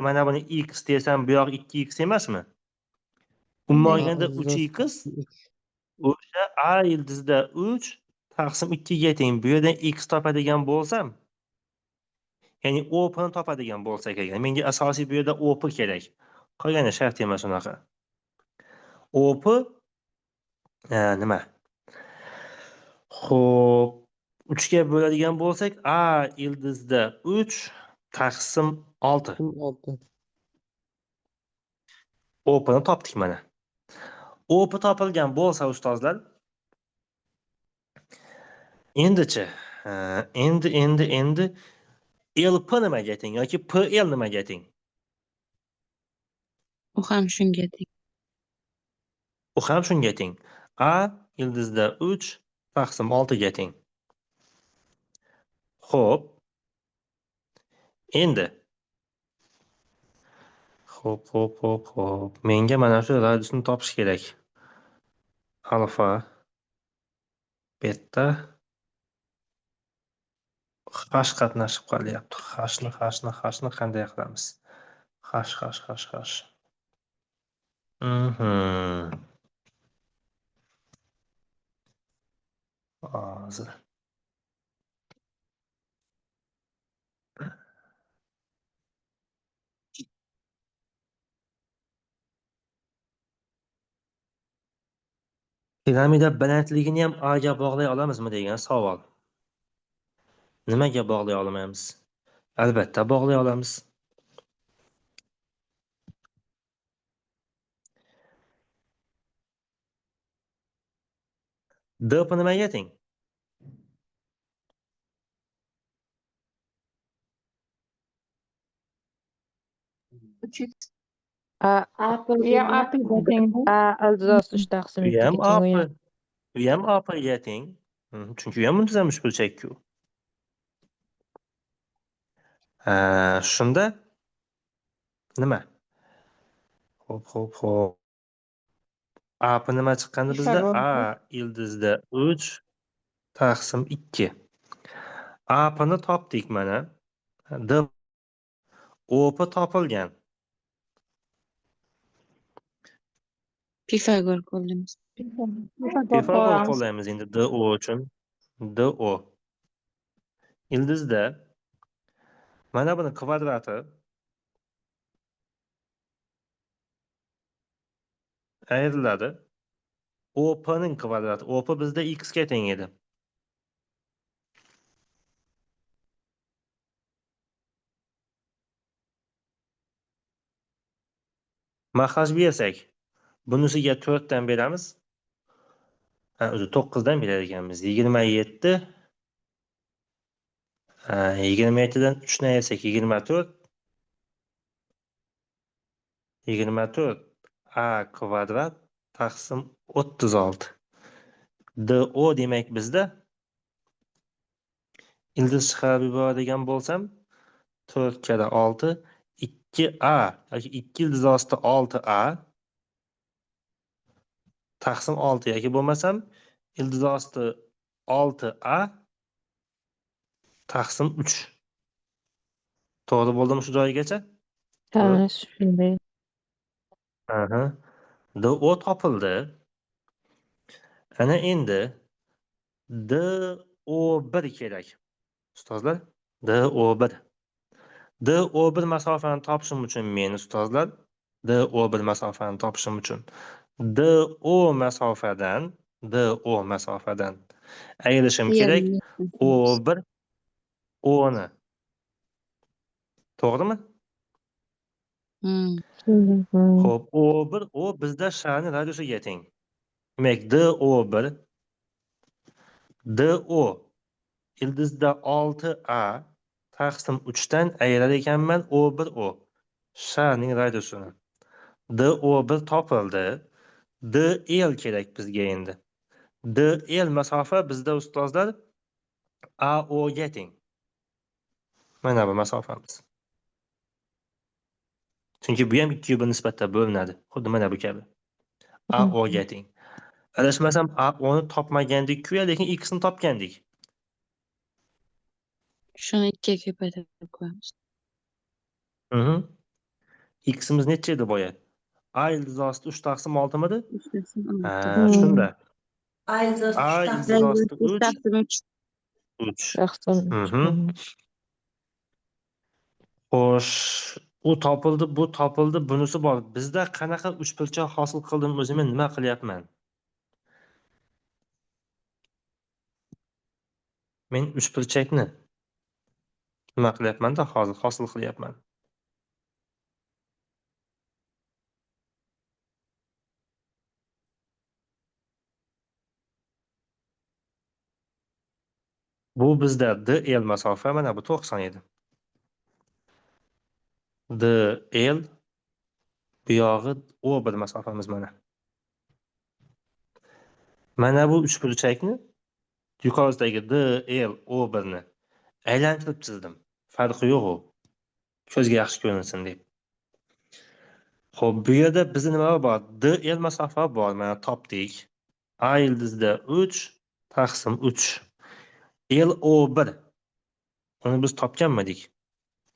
Mana buni x desam, bu yoq 2x emasmi? Umuman olganda 3x o'sha A ildizda 3 taqsim 2 ga teng. Bu yerdan x topadigan bo'lsam, ya'ni OP ni topadigan bo'lsak agar, menga asosiy bu yerda OP kerak. Qolgani shart emas unaqa. OP nima? Xo'p, 3 ga bo'ladigan bo'lsak, A ildizda 3 taqsim 6. OP ni topdik mana. OP topilgan bo'lsa ustozlar, endichi, endi LP nimaga teng yoki PL nimaga teng? U ham shunga teng. U ham shunga teng. A ildizda 3 taqsim 6 ga teng. Xo'p. Endi. Xo'p. Menga mana shu radiusni topish kerak. Alfa beta h qatnashib qolyapti. Hni qanday qilamiz? H. Hozir. Piramida balandligini ham A ga bog'lay olamizmi degan savol. Nimaga bog'lay olmaymiz? Albatta bog'lay olamiz. DP nimaga teng? A AP ga teng. A ildiz 3 taqsim 2 ga teng. U ham AP ga teng. Chunki u ham muntazam uchburchak-ku. Shunda nima? Xo'p. AP nima chiqqandi bizda? A ildizda 3 taqsim 2. AP ni topdik mana. D OP topilgan. Pifagor qo'llaymiz. Pifagor qo'llaymiz endi DO uchun. DO ildizda mana buni kvadrati ayriladi. OP ning kvadrati. OP bizda x ga teng edi. Maxraj bersak, bunisiga 4 dan beramiz. O'zi 9 dan berar ekanmiz. 27. 27 dan 3 ni ayirsak 24. 24 a kvadrat taqsim 36. DO demak bizda ildiz chiqarib yuboradigan bo'lsam 4 kara 6 2a yoki 2 ildiz osti 6a taqsim 6 yoki bo'lmasam ildiz osti 6a taqsim 3. To'g'ri bo'ldimi shu joyigacha? Ha, shunday. Aha. DO topildi. Ana endi DO1 kerak. Ustozlar, DO1. DO1 masofani topishim uchun men ustozlar, DO1 masofani topishim uchun DO masofadan ayirishim kerak O1 O'ni. To'g'rimi? Xo'p, O1 O bizda sharni radiusiga teng. Demak, DO1 DO ildizda 6A taqsim 3 dan ayirar ekanman O1 O sharning radiusini. DO1 topildi. DL kerak bizga endi. DL masofa bizda ustozlar AO ga teng. Mana bu masofamiz. Chunki bu ham 2 ga nisbatda bo'linadi. Xuddi mana bu kabi. AO ga teng. Adashmasam AO ni topmagandik-ku, lekin x ni topgandik. Shuni 2 ga ko'paytirib qo'yamiz. X'imiz necha edi boya? A ildiz osti 3 taqsim 6 midi? 3 taqsim 6. Ha, shunda. A ildiz osti A 3 ildiz osti 3 taqsim 3. 3. Taqsim 3. Xo'sh, u topildi, bu topildi, bunisi bor. Bizda qanaqa uchburchak hosil qildim o'zim, nima qilyapman? Men uchburchakni nima qilyapman-da hozir hosil qilyapman. Bu bizda DL masofa, mana bu 90 edi. DL bu yog'i O1 masofamiz mana. Mana bu uchburchakni yuqoridagi DL O1 ni aylantirib chizdim. Farqi yo'q u. Ko'zga yaxshi ko'rinsin deb. Xo'p, bu yerda bizda nima bor? DL masofa bor, mana topdik. A ildizda 3 taqsim 3. LO1. Uni biz topganmidik?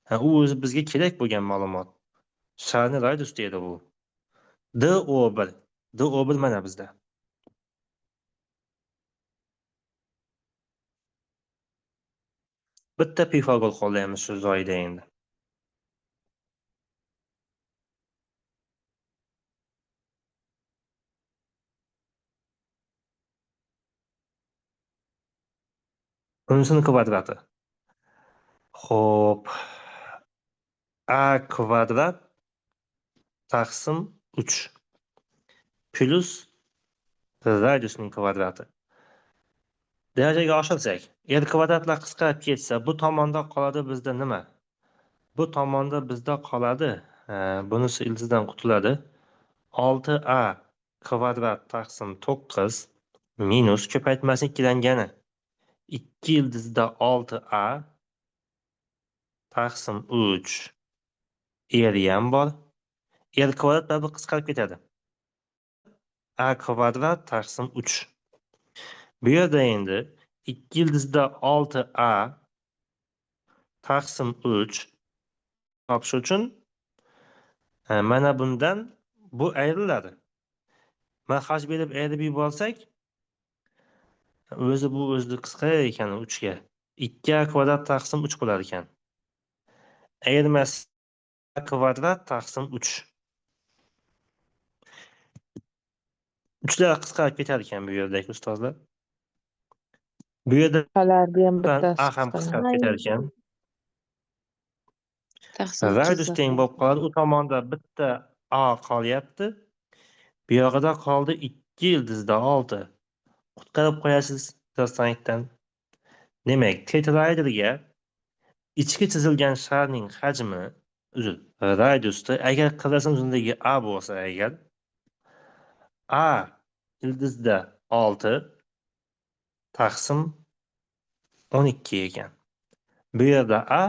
Ha, u o'zi bizga kerak bo'lgan ma'lumot. Sharni radius deydi bu. DO1. DO1 mana bizda. Bitta Pifagor qo'llaymiz shu joyida endi. Unisini kvadrati. Xo'p. A kvadrat taqsim 3 plus radiusning kvadrati. Darajaga oshirsak, r kvadratlar qisqarib ketsa, bu tomonda qoladi bizda nima? Bu tomonda bizda qoladi, bunisi ildizdan qutuladi. 6a kvadrat taqsim 9 minus ko'paytmasi ikkilangani 2 ildizda 6a taqsim 3 r ham bor. R kvadrat baribir qisqarib ketadi. A kvadrat taqsim 3. Bu yerda endi 2 ildizda 6a taqsim 3 topish uchun mana bundan bu ayriladi. Maxraj berib ayirib yuborsak, o'zi bu o'zi qisqarar ekan 3 ga. 2a kvadrat taqsim 3 bo'lar ekan. Ayirmasi a kvadrat taqsim 3. 3lar qisqarib ketar ekan bu yerdagi ustozlar. Bu yerda Qalardi ham bittasi a ham qisqaradi. qisqarib ketar ekan. Taqsim 3 Radius teng bo'lib qoladi. U tomonda bitta a qolyapti. Bu yog'ida qoldi 2 ildizda 6. Qutqarib qo'yasiz do'stlikdan. Demak, tetraedrga ichki chizilgan sharning hajmi, uzr, radiusda agar qirrasi uzunligi a bo'lsa agar a ildizda 6 taqsim 12 ekan. Bu yerda a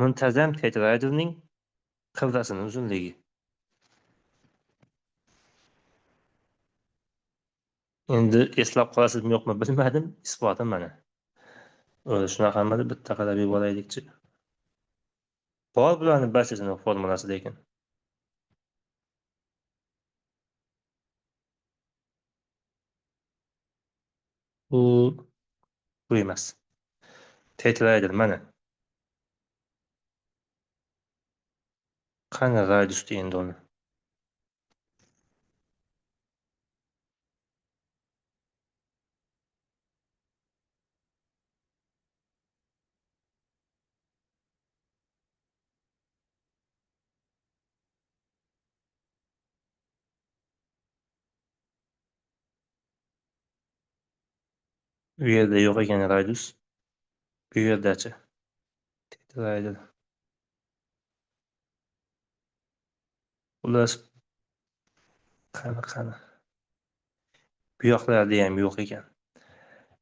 muntazam tetraedrning Qibrasini uzunligi. Endi eslab qolasizmi yo'qmi bilmadim, isboti mana. O'zi shunaqamidi, bitta qarab yuboraylikchi. Bor bularning barchasining formulasi lekin. Bu emas. Tetraedr mana. Qani radiusda endi uni? U yerda yo'q ekan radius. Bu yerdachi. Tetraedr. Xullas, qani. Bu yoqlarda ham yo'q ekan.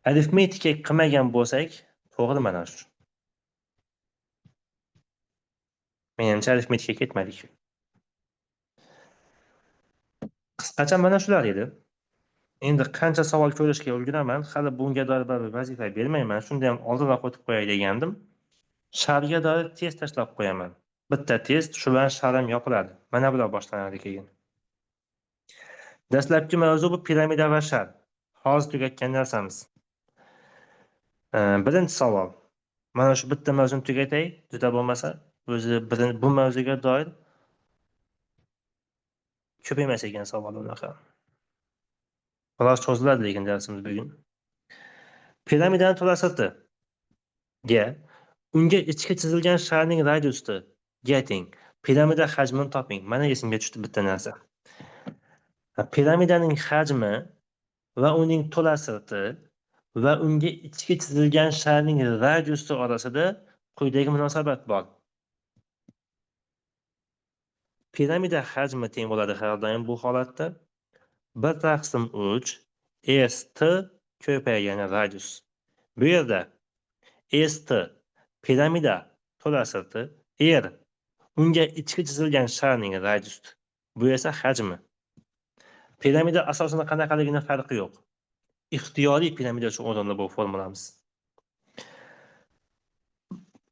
Arifmetika qilmagan bo'lsak, to'g'ri mana shu. Menimcha arifmetika ketmadik. Qisqacha mana shular edi. Endi qancha savol ko'rishga ulguraman, hali bunga doir bir vazifa bermayman. Shunda ham oldinroq o'tib qo'yay degandim. Sharga doir test tashlab qo'yaman. Bitta test, shu bilan sharim yopiladi. Mana bular boshlanadi keyin. Dastlabki mavzu bu piramida va shar. Hozir tugatgan narsamiz. Birinchi savol. Mana shu bitta mavzuni tugatay, juda bo'lmasa o'zi bu mavzuga doir ko'p emas ekan savol unaqa. Biroz cho'ziladi lekin darsimiz bugun. Piramidaning to'la sirti ga unga ichki chizilgan sharning radiusi ga teng. Piramida hajmini toping. Mana esimga tushdi bitta narsa. Piramidaning hajmi va uning to'la sirti va unga ichki chizilgan sharning radiusi orasida quyidagi munosabat bor. Piramida hajmi teng bo'ladi har doim bu holatda 1/3 ST ko'paygani radius. Bu yerda ST piramida to'la sirti, R unga ichki chizilgan sharning radiusi. Bu esa hajmi. Piramida asosini qanaqaligini farqi yo'q. Ixtiyoriy piramida uchun o'rinli bu formulamiz.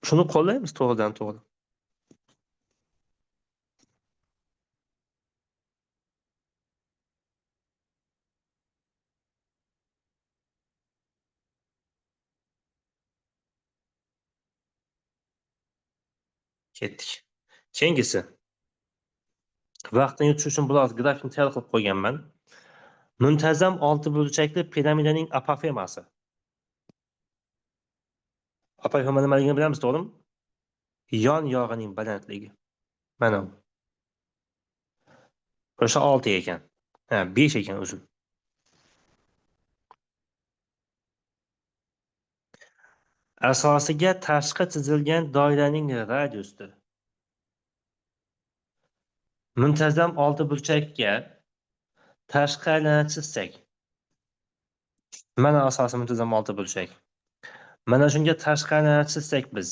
Shuni qo'llaymiz to'g'ridan to'g'ri. Ketdik. Keyingisi. Vaqtni yutish uchun biroz grafikni tayyor qilib qo'yganman. Muntazam 6 burchakli piramidaning apofemasi. Apofema nimaligini bilamiz, to'g'rimi? Yon yog'ining balandligi. Mana bu. O'sha 6 ekan. Ha, 5 ekan uzun. Asosiga tashqi chizilgan doiraning radiusidir. Muntazam 6 burchakka tashqi aylana chizsak. Mana asosi muntazam 6 burchak. Mana shunga tashqi aylana chizsak biz.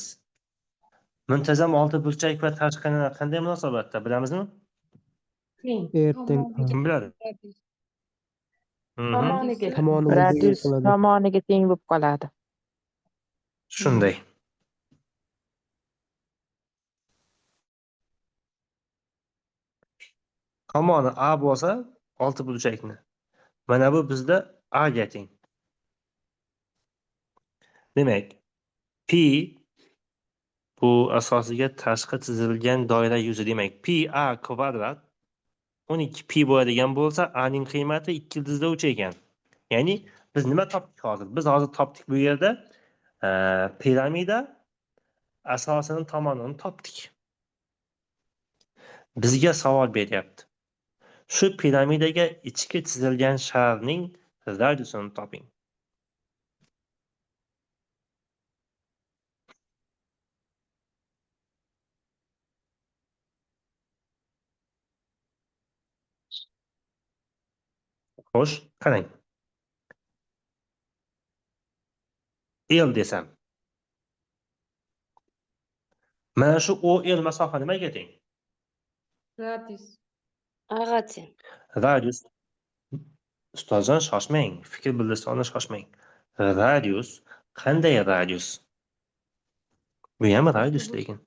Muntazam 6 burchak va tashqi aylana qanday munosabatda bilamizmi? Teng. Kim biladi? Tomoniga. Radius tomoniga teng bo'lib qoladi. Shunday. Tomoni A bo'lsa 6 burchakni. Mana bu bizda A ga teng. Demak, P bu asosiga tashqi chizilgan doira yuzi. Demak, P A kvadrat 12 pi bo'ladigan bo'lsa, A ning qiymati 2.3 ekan. Ya'ni biz nima topdik hozir? Biz hozir topdik bu yerda piramida asosini tomonini topdik. Bizga savol beryapti. Shu piramidaga ichki chizilgan sharning radiusini toping. Xo'sh, qarang. L desam. Mana shu OL masofa nimaga teng? Radius. A'ga teng. Radius. Ustozjon, shoshmang. Fikr bildirishda shoshmang. Radius qanday radius? Bu ham radius lekin.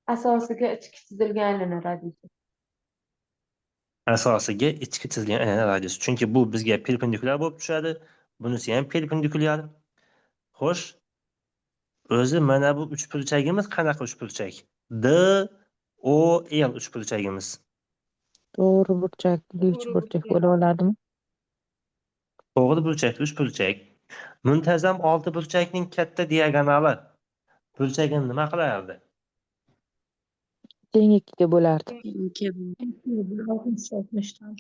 Asosiga ichki chizilgan aylana radiusi. Asosiga ichki chizilgan aylana radius. Chunki bu bizga perpendikulyar bo'lib tushadi. Bunisi ham perpendikulyar. Xo'sh, o'zi mana bu uchburchagimiz qanaqa uchburchak? D O L uchburchagimiz. To'g'ri burchakli uchburchak bo'la oladimi? To'g'ri burchakli uchburchak. Muntazam olti burchakning katta diagonali burchagini nima qilardi? Teng ikkiga bo'lardi. Ikki. 60 60dan.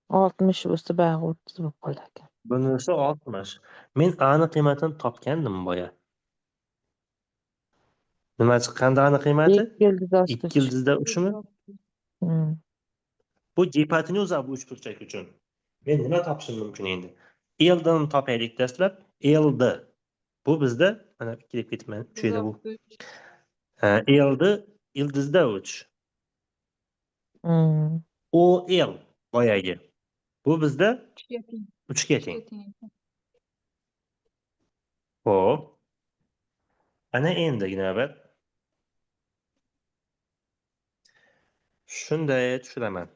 60 bo'lsa, buyog'i 30 bo'lib qolar ekan. Bunisi 60. Men A ni qiymatini topgandim boya. Nima chiqqandi A ni qiymati? 2 ildiz osti 2 3. ildizda 3mi? Hmm. Bu gipotenuza bu uchburchak uchun. Men nima topishim mumkin endi? L ni topaylik dastlab. LD. Bu bizda mana 2 deb ketibman. 3 edi bu. LD ildizda 3. OL boyagi. Bu bizda 3ga teng. 3 ga teng. 3ga teng ekan. Xo'p. Ana endigi navbat. Shunday tushiraman.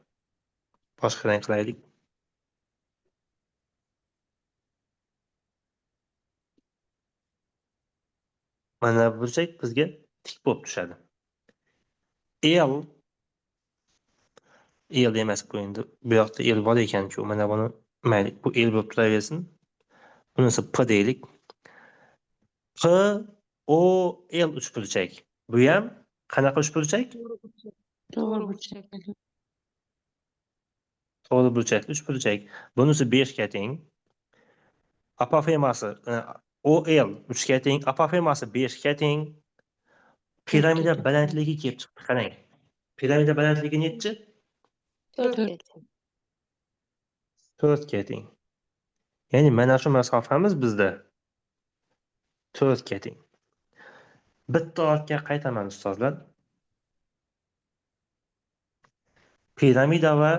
Boshqa rang qilaylik. Mana bu burchak bizga tik bo'lib tushadi. L L emas bu endi. Bu yoqda L bor ekan-ku. Mana buni mayli, bu L bo'lib turaversin. Bunisi P deylik. P O L uchburchak. Bu ham qanaqa uchburchak? To'g'ri burchak. To'g'ri burchakli uchburchak. Bunisi 5 ga teng. Apofemasi OL 3 ga teng, apofemasi 5 ga teng. Piramida balandligi kelib chiqdi, qarang. Piramida balandligi nechi? 4 ga teng. 4 ga teng. Ya'ni mana shu masofamiz bizda 4 ga teng. Bitta ortga qaytaman ustozlar. Piramida va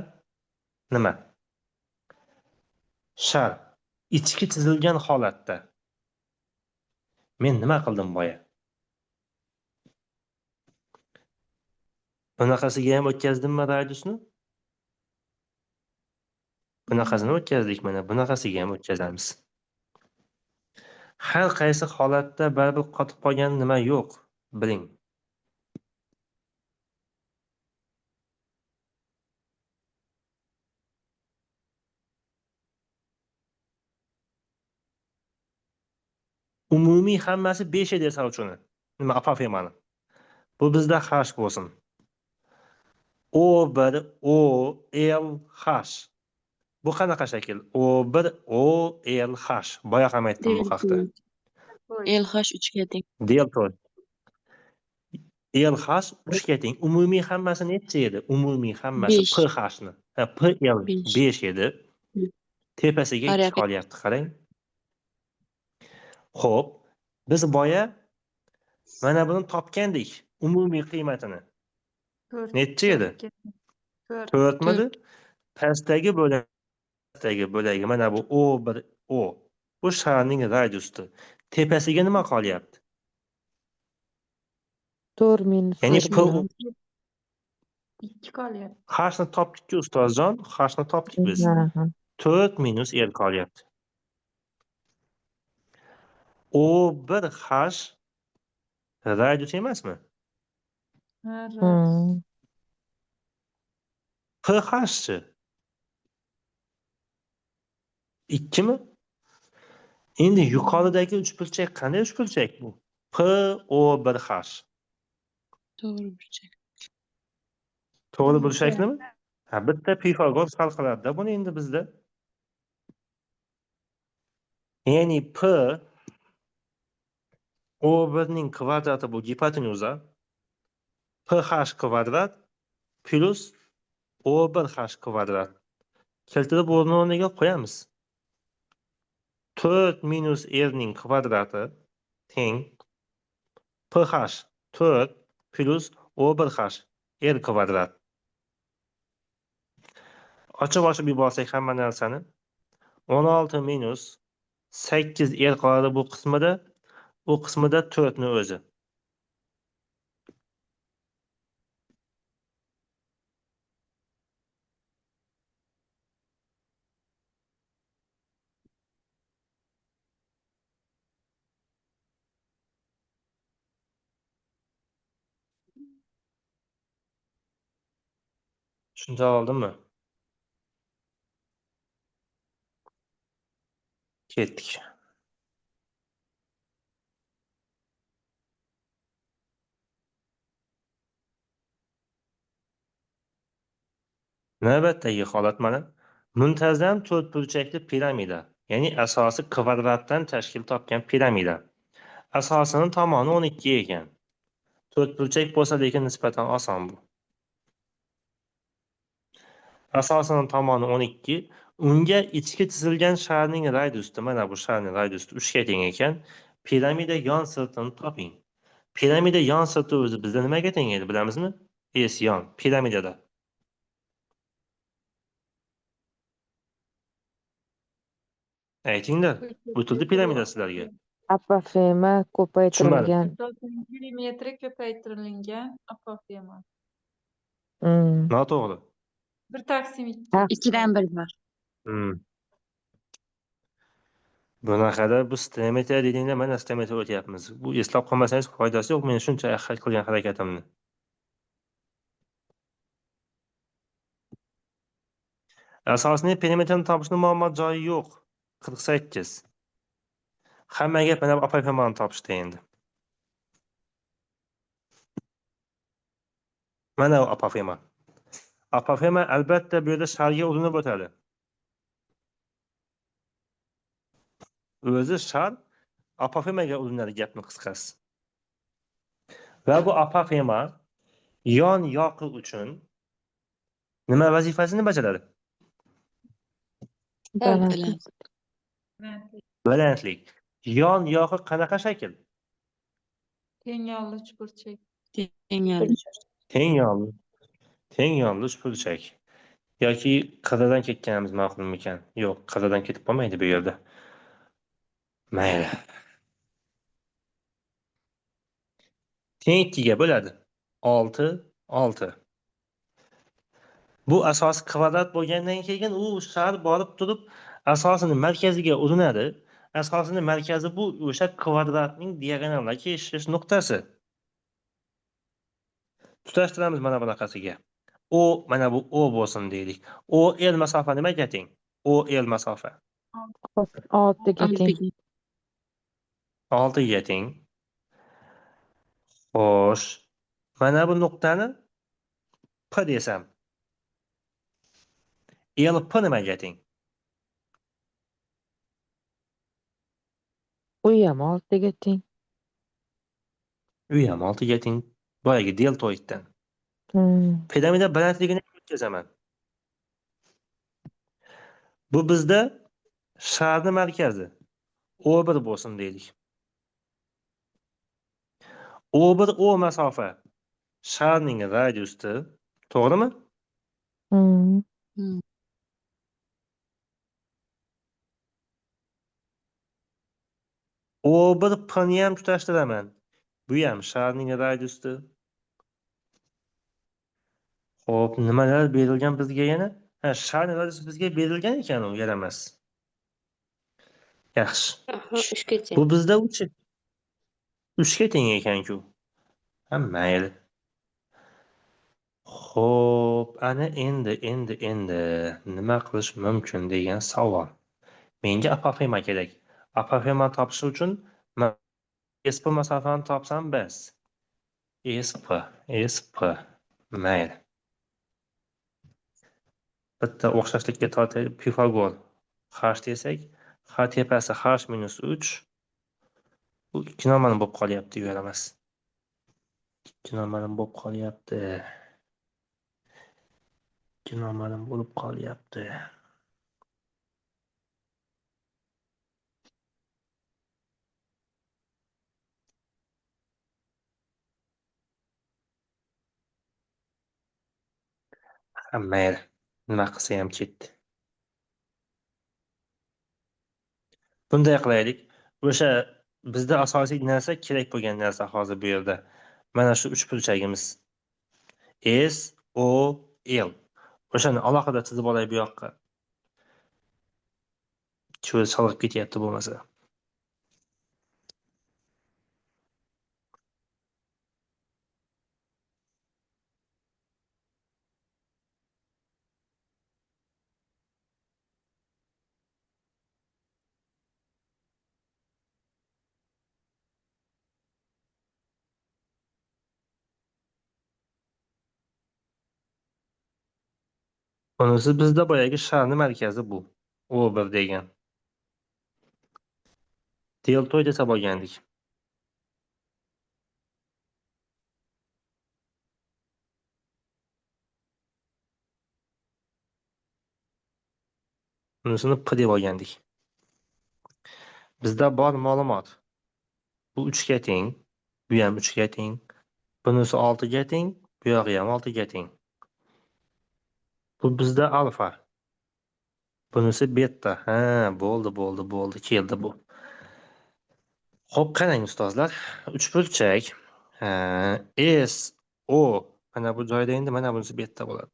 nima? Shar ichki chizilgan holatda. Men nima qildim boya? Bunaqasiga ham o'tkazdimmi radiusni? Bunaqasini o'tkazdik mana, bunaqasiga ham o'tkazamiz. Har qaysi holatda baribir qotib qolgan nima yo'q, biling. Umumiy hammasi 5 edi uni. Nima apofemani. Bu bizda h bo'lsin. O1 O L H. Bu qanaqa shakl? O1 O L H. Boya ham aytdim bu haqda. L H 3 ga teng. Deltoid. L H 3 ga teng. Umumiy hammasi necha edi? Umumiy hammasi 5. P H ni. Ha, P L 5. 5 edi. Tepasiga 2 Qarayapti. qolyapti, qarang. Xo'p, biz boya mana buni topgandik, umumiy qiymatini. 4. Necha edi? 4. 4 midi? Pastdagi bo'lagi mana bu O1 O. Bu sharning radiusi. Tepasiga nima qolyapti? 4 minus Ya'ni R P bilan. 2 qolyapti. H ni topdik-ku ustozjon, H ni topdik biz. 4 minus R qolyapti. O1 H radius emasmi? Ha, radius. P H-chi? 2mi? Endi yuqoridagi uchburchak qanday uchburchak bu? P O1 H. To'g'ri burchak. To'g'ri burchaknimi? Ha, bitta Pifagor hal qiladi-da buni endi bizda. Ya'ni P O1 ning kvadrati bu gipotenuza. PH kvadrat plus O1 H kvadrat. Keltirib o'rni o'rniga qo'yamiz. 4 minus R ning kvadrati teng PH 4 plus O1 H R kvadrat. Ochib ochib yuborsak hamma narsani 16 minus 8 r qoladi bu qismida, u qismida 4 ni o'zi. Tushuncha oldimmi? Ketdik. Navbatdagi holat mana muntazam to'rtburchakli piramida, ya'ni asosi kvadratdan tashkil topgan piramida. Asosining tomoni 12 ekan. To'rtburchak bo'lsa, lekin nisbatan oson bu. Asosining tomoni 12, unga ichki chizilgan sharning radiusi, mana bu sharning radiusi 3 ga teng ekan. Piramida yon sirtini toping. Piramida yon sirti o'zi bizda nimaga teng edi bilamizmi? S yon piramidada. Aytinglar, o'tildi piramida sizlarga. Apofema ko'paytirilgan. Perimetri ko'paytirilgan apofema. Noto'g'ri. 1 taqsim 2. 2dan 1 bor. Bunaqada bu stereometriya dedingda mana stereometriya o'tyapmiz. Bu eslab qolmasangiz foydasi yo'q. Men shuncha qilgan harakatimni. Asosini perimetrini topishni muammo joyi yo'q. 48. Hamma gap mana bu apofemani topishda endi. Mana bu apofema. Apofema albatta bu yerda sharga urinib o'tadi. O'zi shar apofemaga urinadi, gapni qisqasi. Va bu apofema yon yoqi uchun nima vazifasini bajaradi? Balandlik. Balandlik. Yon yoqi qanaqa shakl? Teng yonli uchburchak. Teng yonli. Teng yonli. Teng yonli uchburchak. Yoki qirradan ketganimiz ma'qulmikan? Yo'q, qirradan ketib bo'lmaydi bu yerda. Mayli. Teng 2ga bo'ladi. 6 6. Bu asosi kvadrat bo'lgandan keyin u shar borib turib asosini markaziga urinadi. Asosini markazi bu o'sha kvadratning diagonallar kesishish nuqtasi. Tutashtiramiz mana bunaqasiga. O mana bu O bo'lsin deylik. O L masofa nimaga teng? O L masofa 6 ga teng. 6 ga teng. Xo'sh, mana bu nuqtani P desam. L P nimaga teng? U ham 6 ga teng. U ham 6 ga teng. Boyagi deltoiddan. Piramida balandligini o'tkazaman. Bu bizda sharni markazi O1 bo'lsin deylik. O1 O masofa sharning radiusi, to'g'rimi? O1 P'ni ham tutashtiraman. Bu ham sharning radiusi. Xo'p, nimalar berilgan bizga yana? Ha, sharning radiusi bizga berilgan ekan, u yaramas. Yaxshi. 3 ga teng. Bu bizda 3 ga teng ekan-ku. Ha, mayli. Xo'p, ana endi nima qilish mumkin degan savol. Menga apofema kerak. Apofema topish uchun SP masofani topsam bas. SP, SP. Mayli. Bitta o'xshashlikka tortaylik. Pifagor h desak, h tepasi h minus 3. Bu 2 noma'lim bo'lib qolyapti, yaramas. 2 noma'lim bo'lib qolyapti. 2 noma'lim bo'lib qolyapti. Mayli. Nima qilsa ham ketdi. Bunday qilaylik. O'sha bizda asosiy narsa kerak bo'lgan narsa hozir bu yerda. Mana shu uchburchagimiz. S O L. O'shani alohida chizib olay bu yoqqa. Cho'l chalg'ib ketyapti bo'lmasa. Bunisi bizda boyagi sharni markazi bu. O1 degan. Deltoid desa bo'lgandik. Bunisini P deb olgandik. Bizda bor ma'lumot. Bu 3 ga teng, bu ham 3 ga teng. Bunisi 6 ga teng, bu yog'i ham 6 ga teng. Bu bizda alfa. Bunisi beta. Ha, bo'ldi, bo'ldi, bo'ldi, keldi bu. Xo'p, qarang ustozlar, uchburchak S O mana bu joyda endi mana bunisi beta bo'ladi.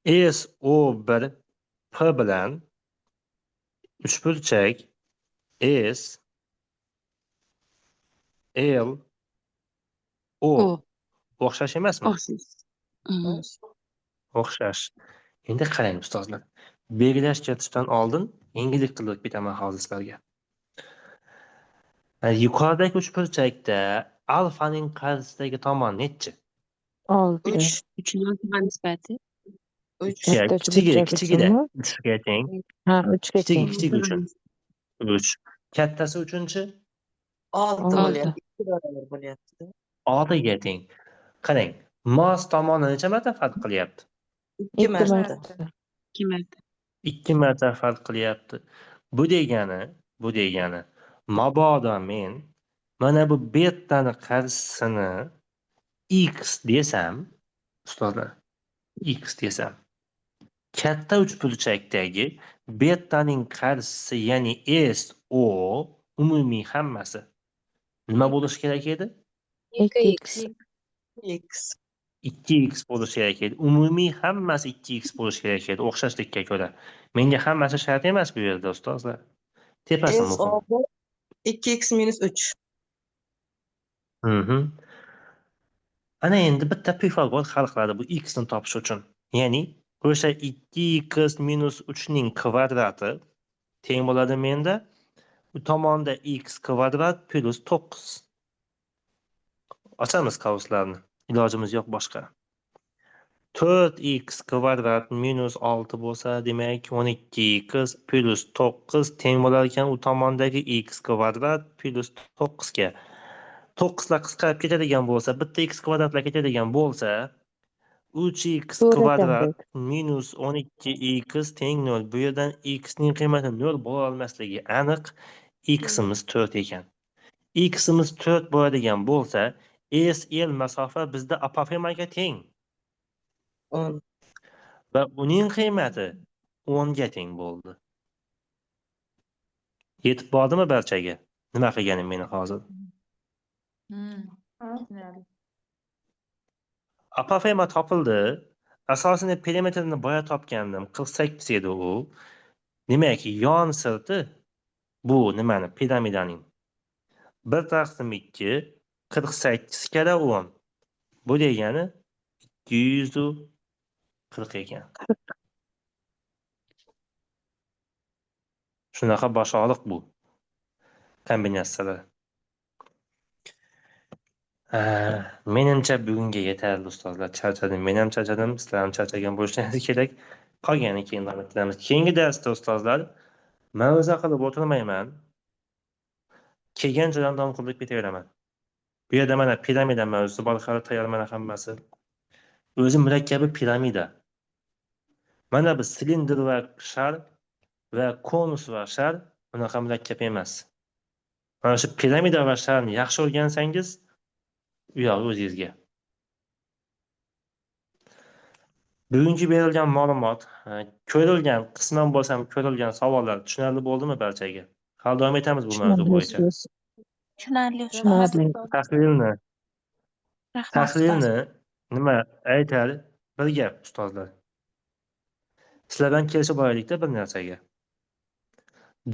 S O 1 P bilan uchburchak S L O o'xshash emasmi? O'xshash. O'xshash. Endi qarang ustozlar. Belgilash kiritishdan oldin yengillik qilib ketaman hozir sizlarga. Yuqoridagi uchburchakda alfaning qarshisidagi tomon nechi? 6. 3 3 oltiga nisbati. 3. Kichigi, kichigida 3 ga teng. Ha, 3 ga teng. Kichigi uchun 3. Kattasi uchunchi 6 bo'lyapti. 2 barobar bo'lyapti. 6 ga teng. Qarang, mos tomoni necha marta farq qilyapti? 2 marta. 2 marta. 2 marta farq qilyapti. Bu degani, mabodo men mana bu betani qarshisini x desam, ustozlar, x desam, katta uchburchakdagi betaning qarshisi, ya'ni S O umumiy hammasi nima bo'lishi kerak edi? 2x. X. 2x bo'lishi kerak edi. Umumiy hammasi 2x bo'lishi kerak edi o'xshashlikka ko'ra. Menga hammasi shart emas bu yerda ustozlar. Tepasi muhim. 2x minus 3. Ana endi bitta Pifagor hal qiladi bu x ni topish uchun. Ya'ni o'sha 2x minus 3 ning kvadrati teng bo'ladi menda. Bu tomonda x kvadrat plus 9. Ochamiz qavslarni. Ilojimiz yo'q boshqa. 4x kvadrat minus 6 bo'lsa, demak 12x plus 9 teng bo'lar ekan u tomondagi x kvadrat plus 9 ga. 9 lar qisqarib ketadigan bo'lsa, bitta x kvadratlar ketadigan bo'lsa, 3x kvadrat minus 12x teng 0. Bu yerdan x ning qiymati 0 bo'la olmasligi aniq. X'imiz 4 ekan. X'imiz 4 bo'ladigan bo'lsa, SL masofa bizda apofemaga teng. 10. Va uning qiymati 10 ga teng bo'ldi. Yetib bordimi barchaga? Nima qilganim meni hozir? Apofema topildi. Asosini perimetrini boya topgandim. 48 edi u. Demak, yon sirti bu nimani? Piramidaning 1/2 48 kara 10. Bu degani 240 ekan. Shunaqa bosh og'riq bu kombinatsiyalar. Menimcha bugunga yetarli ustozlar. Charchadim. Men ham charchadim, sizlar ham charchagan bo'lishingiz kerak. Qolganini keyin davom ettiramiz. Keyingi darsda ustozlar ma'ruza qilib o'tirmayman. Kelgan joydan davom qilib ketaveraman. Bu yerda mana piramida mavzusi bor, hali tayyor mana hammasi. O'zi murakkabi piramida. Mana bu silindr va shar va konus va shar unaqa murakkab emas. Mana shu piramida va sharni yaxshi o'rgansangiz, u yog'i o'zingizga. Bugungi berilgan ma'lumot, ko'rilgan, qisman bo'lsa ham ko'rilgan savollar tushunarli bo'ldimi barchaga? Hali davom etamiz bu mavzu bo'yicha. Tushunarli. Tushunarli. Tahlilni, Rahmat. tahlilni nima aytar? Bir gap, ustozlar. Sizlar bilan kelishib olaylikda bir narsaga.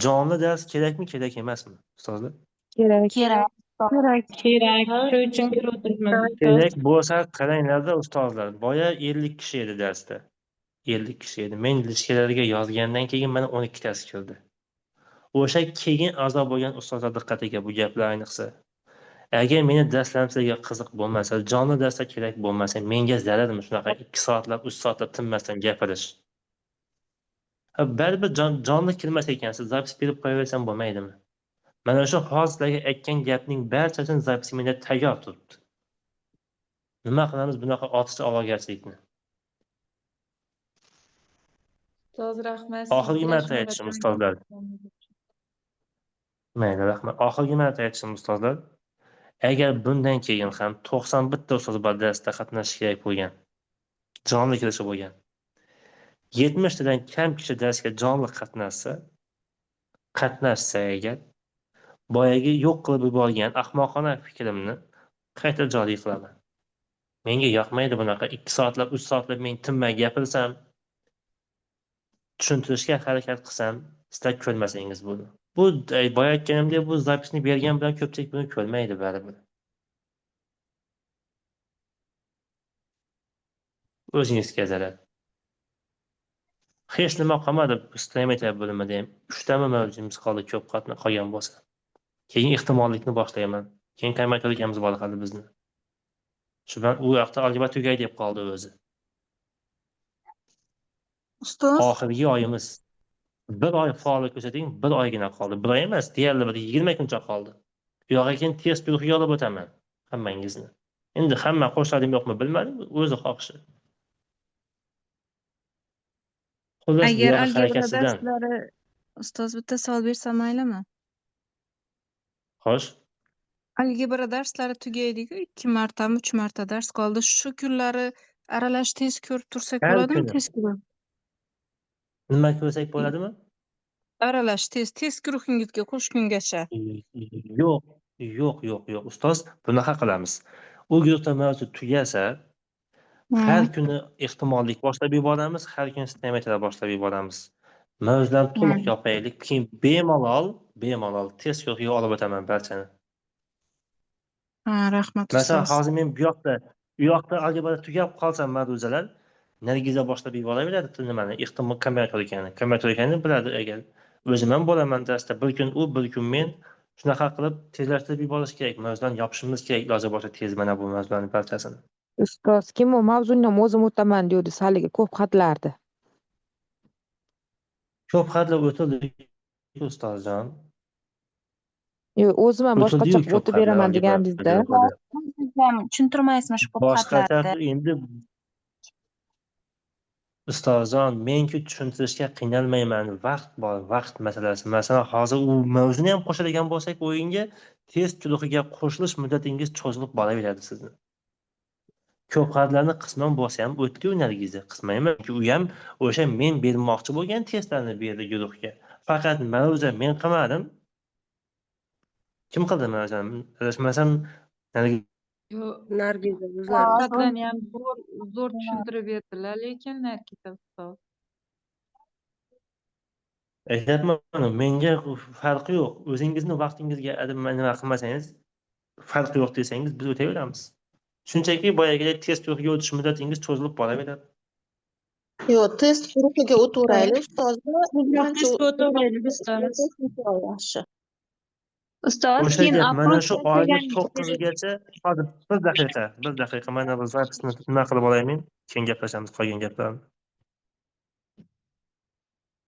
Jonli dars kerakmi, kerak emasmi, ustozlar? Kerak. Kerak. Kerak. Kerak. Shu uchun kirib o'tiribmiz. Kerak bo'lsa qaranglarda ustozlar. Boya 50 kishi edi darsda. 50 kishi edi. Men lichkalarga yozgandan keyin mana 12 tasi kirdi. O'sha keyin a'zo bo'lgan ustozlar diqqatiga bu gaplar ayniqsa. Agar meni darslarim sizlarga qiziq bo'lmasa, jonli darslar kerak bo'lmasa, menga zararmi shunaqa 2 soatlab, 3 soatlab tinmasdan gapirish? Baribir jonli kirmas ekansiz, zapis berib qo'yaversam bo'lmaydimi? Mana shu hozir sizlarga aytgan gapning barchasini zapisi menda tayyor turibdi. Nima qilamiz bunaqa ortiqcha ovogarchilikni? Ustoz, rahmat. Oxirgi marta aytishim ustozlar. Mayli, rahmat. Oxirgi marta aytishim ustozlar. Agar bundan keyin ham 91 ta ustoz bor darsda qatnashishi kerak bo'lgan, jonli kirishi bo'lgan, 70 tadan kam kishi darsga jonli qatnashsa agar, boyagi yo'q qilib yuborgan ahmoqona fikrimni qayta joriy qilaman. Menga yoqmaydi bunaqa 2 soatlab, 3 soatlab men tinmay gapirsam, tushuntirishga harakat qilsam, sizlar ko'rmasangiz buni. Bu boya aytganimdek, bu zapisni bergan bilan ko'pchilik buni ko'rmaydi baribir. O'zingizga zarar. Hech nima qolmadi, stoimetr bo'limida ham 3 tami mavzumiz qoldi, ko'p qolgan bo'lsa. Keyin ehtimollikni boshlayman. Keyin kombinatorikamiz bor hali bizni. Shu bilan u yoqda algebra tugay deb qoldi o'zi. Ustoz, oxirgi oyimiz. Bir oy faollik ko'rsating, bir oygina qoldi. Bir oy emas, deyarli bir 20 kuncha qoldi. U yoqqa keyin test guruhiga olib o'taman hammangizni. Endi hamma qo'shiladimi yo'qmi bilmadim, o'zi xohishi. Xullas, bu agar yoqqa algebra harakatsidan. darslari, ustoz, bitta savol bersam maylimi? Xo'sh. Algebra darslari tugaydi-ku, 2 martami, 3 marta dars qoldi. Shu kunlari aralash test ko'rib tursak Har bo'ladimi? kuni. Test guruh. Nima ko'rsak bo'ladimi? Aralash test, test guruhingizga qo'shgungacha. Yo'q, yo'q, yo'q, yo'q. Ustoz, bunaqa qilamiz. U guruhda mavzu tugasa, har kuni ehtimollik boshlab yuboramiz, har kuni stoimetrlar boshlab yuboramiz. Mavzularni to'liq yopaylik, keyin bemalol test guruhiga olib o'taman barchani. Ha, rahmat Masalan, ustoz. hozir men bu yoqda algebra tugab qolsam ma'ruzalar Nargiza boshlab yuboraveradi nimani, ehtimol kombinatorikani. Kombinatorikani biladi agar. O'zim ham bo'laman darsda, bir kun u, bir kun men. Shunaqa qilib tezlashtirib yuborish kerak, mavzularni yopishimiz kerak iloji boricha tez mana bu mavzularning barchasini. Ustoz, kim u mavzuni ham o'zim o'taman deydi, haligi ko'p xatlardi. Ko'p xatlar o'tildi ustozjon. Yo'q, o'zim ham O'tildi-yu boshqacha qilib ko'p o'tib xatlar beraman algebra degandingizda. algebrada. Tushuntirmaysizmi shu ko'p Boshqacha xatlarni? endi ustozjon, menku tushuntirishga qiynalmayman. Vaqt bor, vaqt masalasi. Masalan, hozir u mavzuni ham qo'shadigan bo'lsak o'yinga, test guruhiga qo'shilish muddatingiz cho'zilib boraveradi sizni. Ko'p xatlarni qisman bo'lsa ham o'tdi-yu Nargiza, qisman emas, chunki u ham o'sha men bermoqchi bo'lgan testlarni berdi guruhga. Faqat ma'ruza men qilmadim. Kim qildi ma'ruzani? Adashmasam Nargiza. Yo'q, Nargiza o'zlari. xatlarni ham zo'r tushuntirib berdilar, lekin Nargiza ustoz. Aytyapman, menga farqi yo'q. O'zingizni vaqtingizga nima qilmasangiz, farqi yo'q desangiz, biz o'taveramiz. Shunchaki boyagidek test guruhiga o'tish muddatingiz cho'zilib boraveradi. Yo'q, test guruhiga o'taveraylik ustozlar. Testga o'taveraylik ustoz. Yaxshi. Ustoz, O'sha keyin gap, mana опрос shu oyni tashlagan 9-gacha, hozir bir daqiqa, bir daqiqa mana bu zapisni nima qilib olay men, keyin gaplashamiz qolgan gaplarni.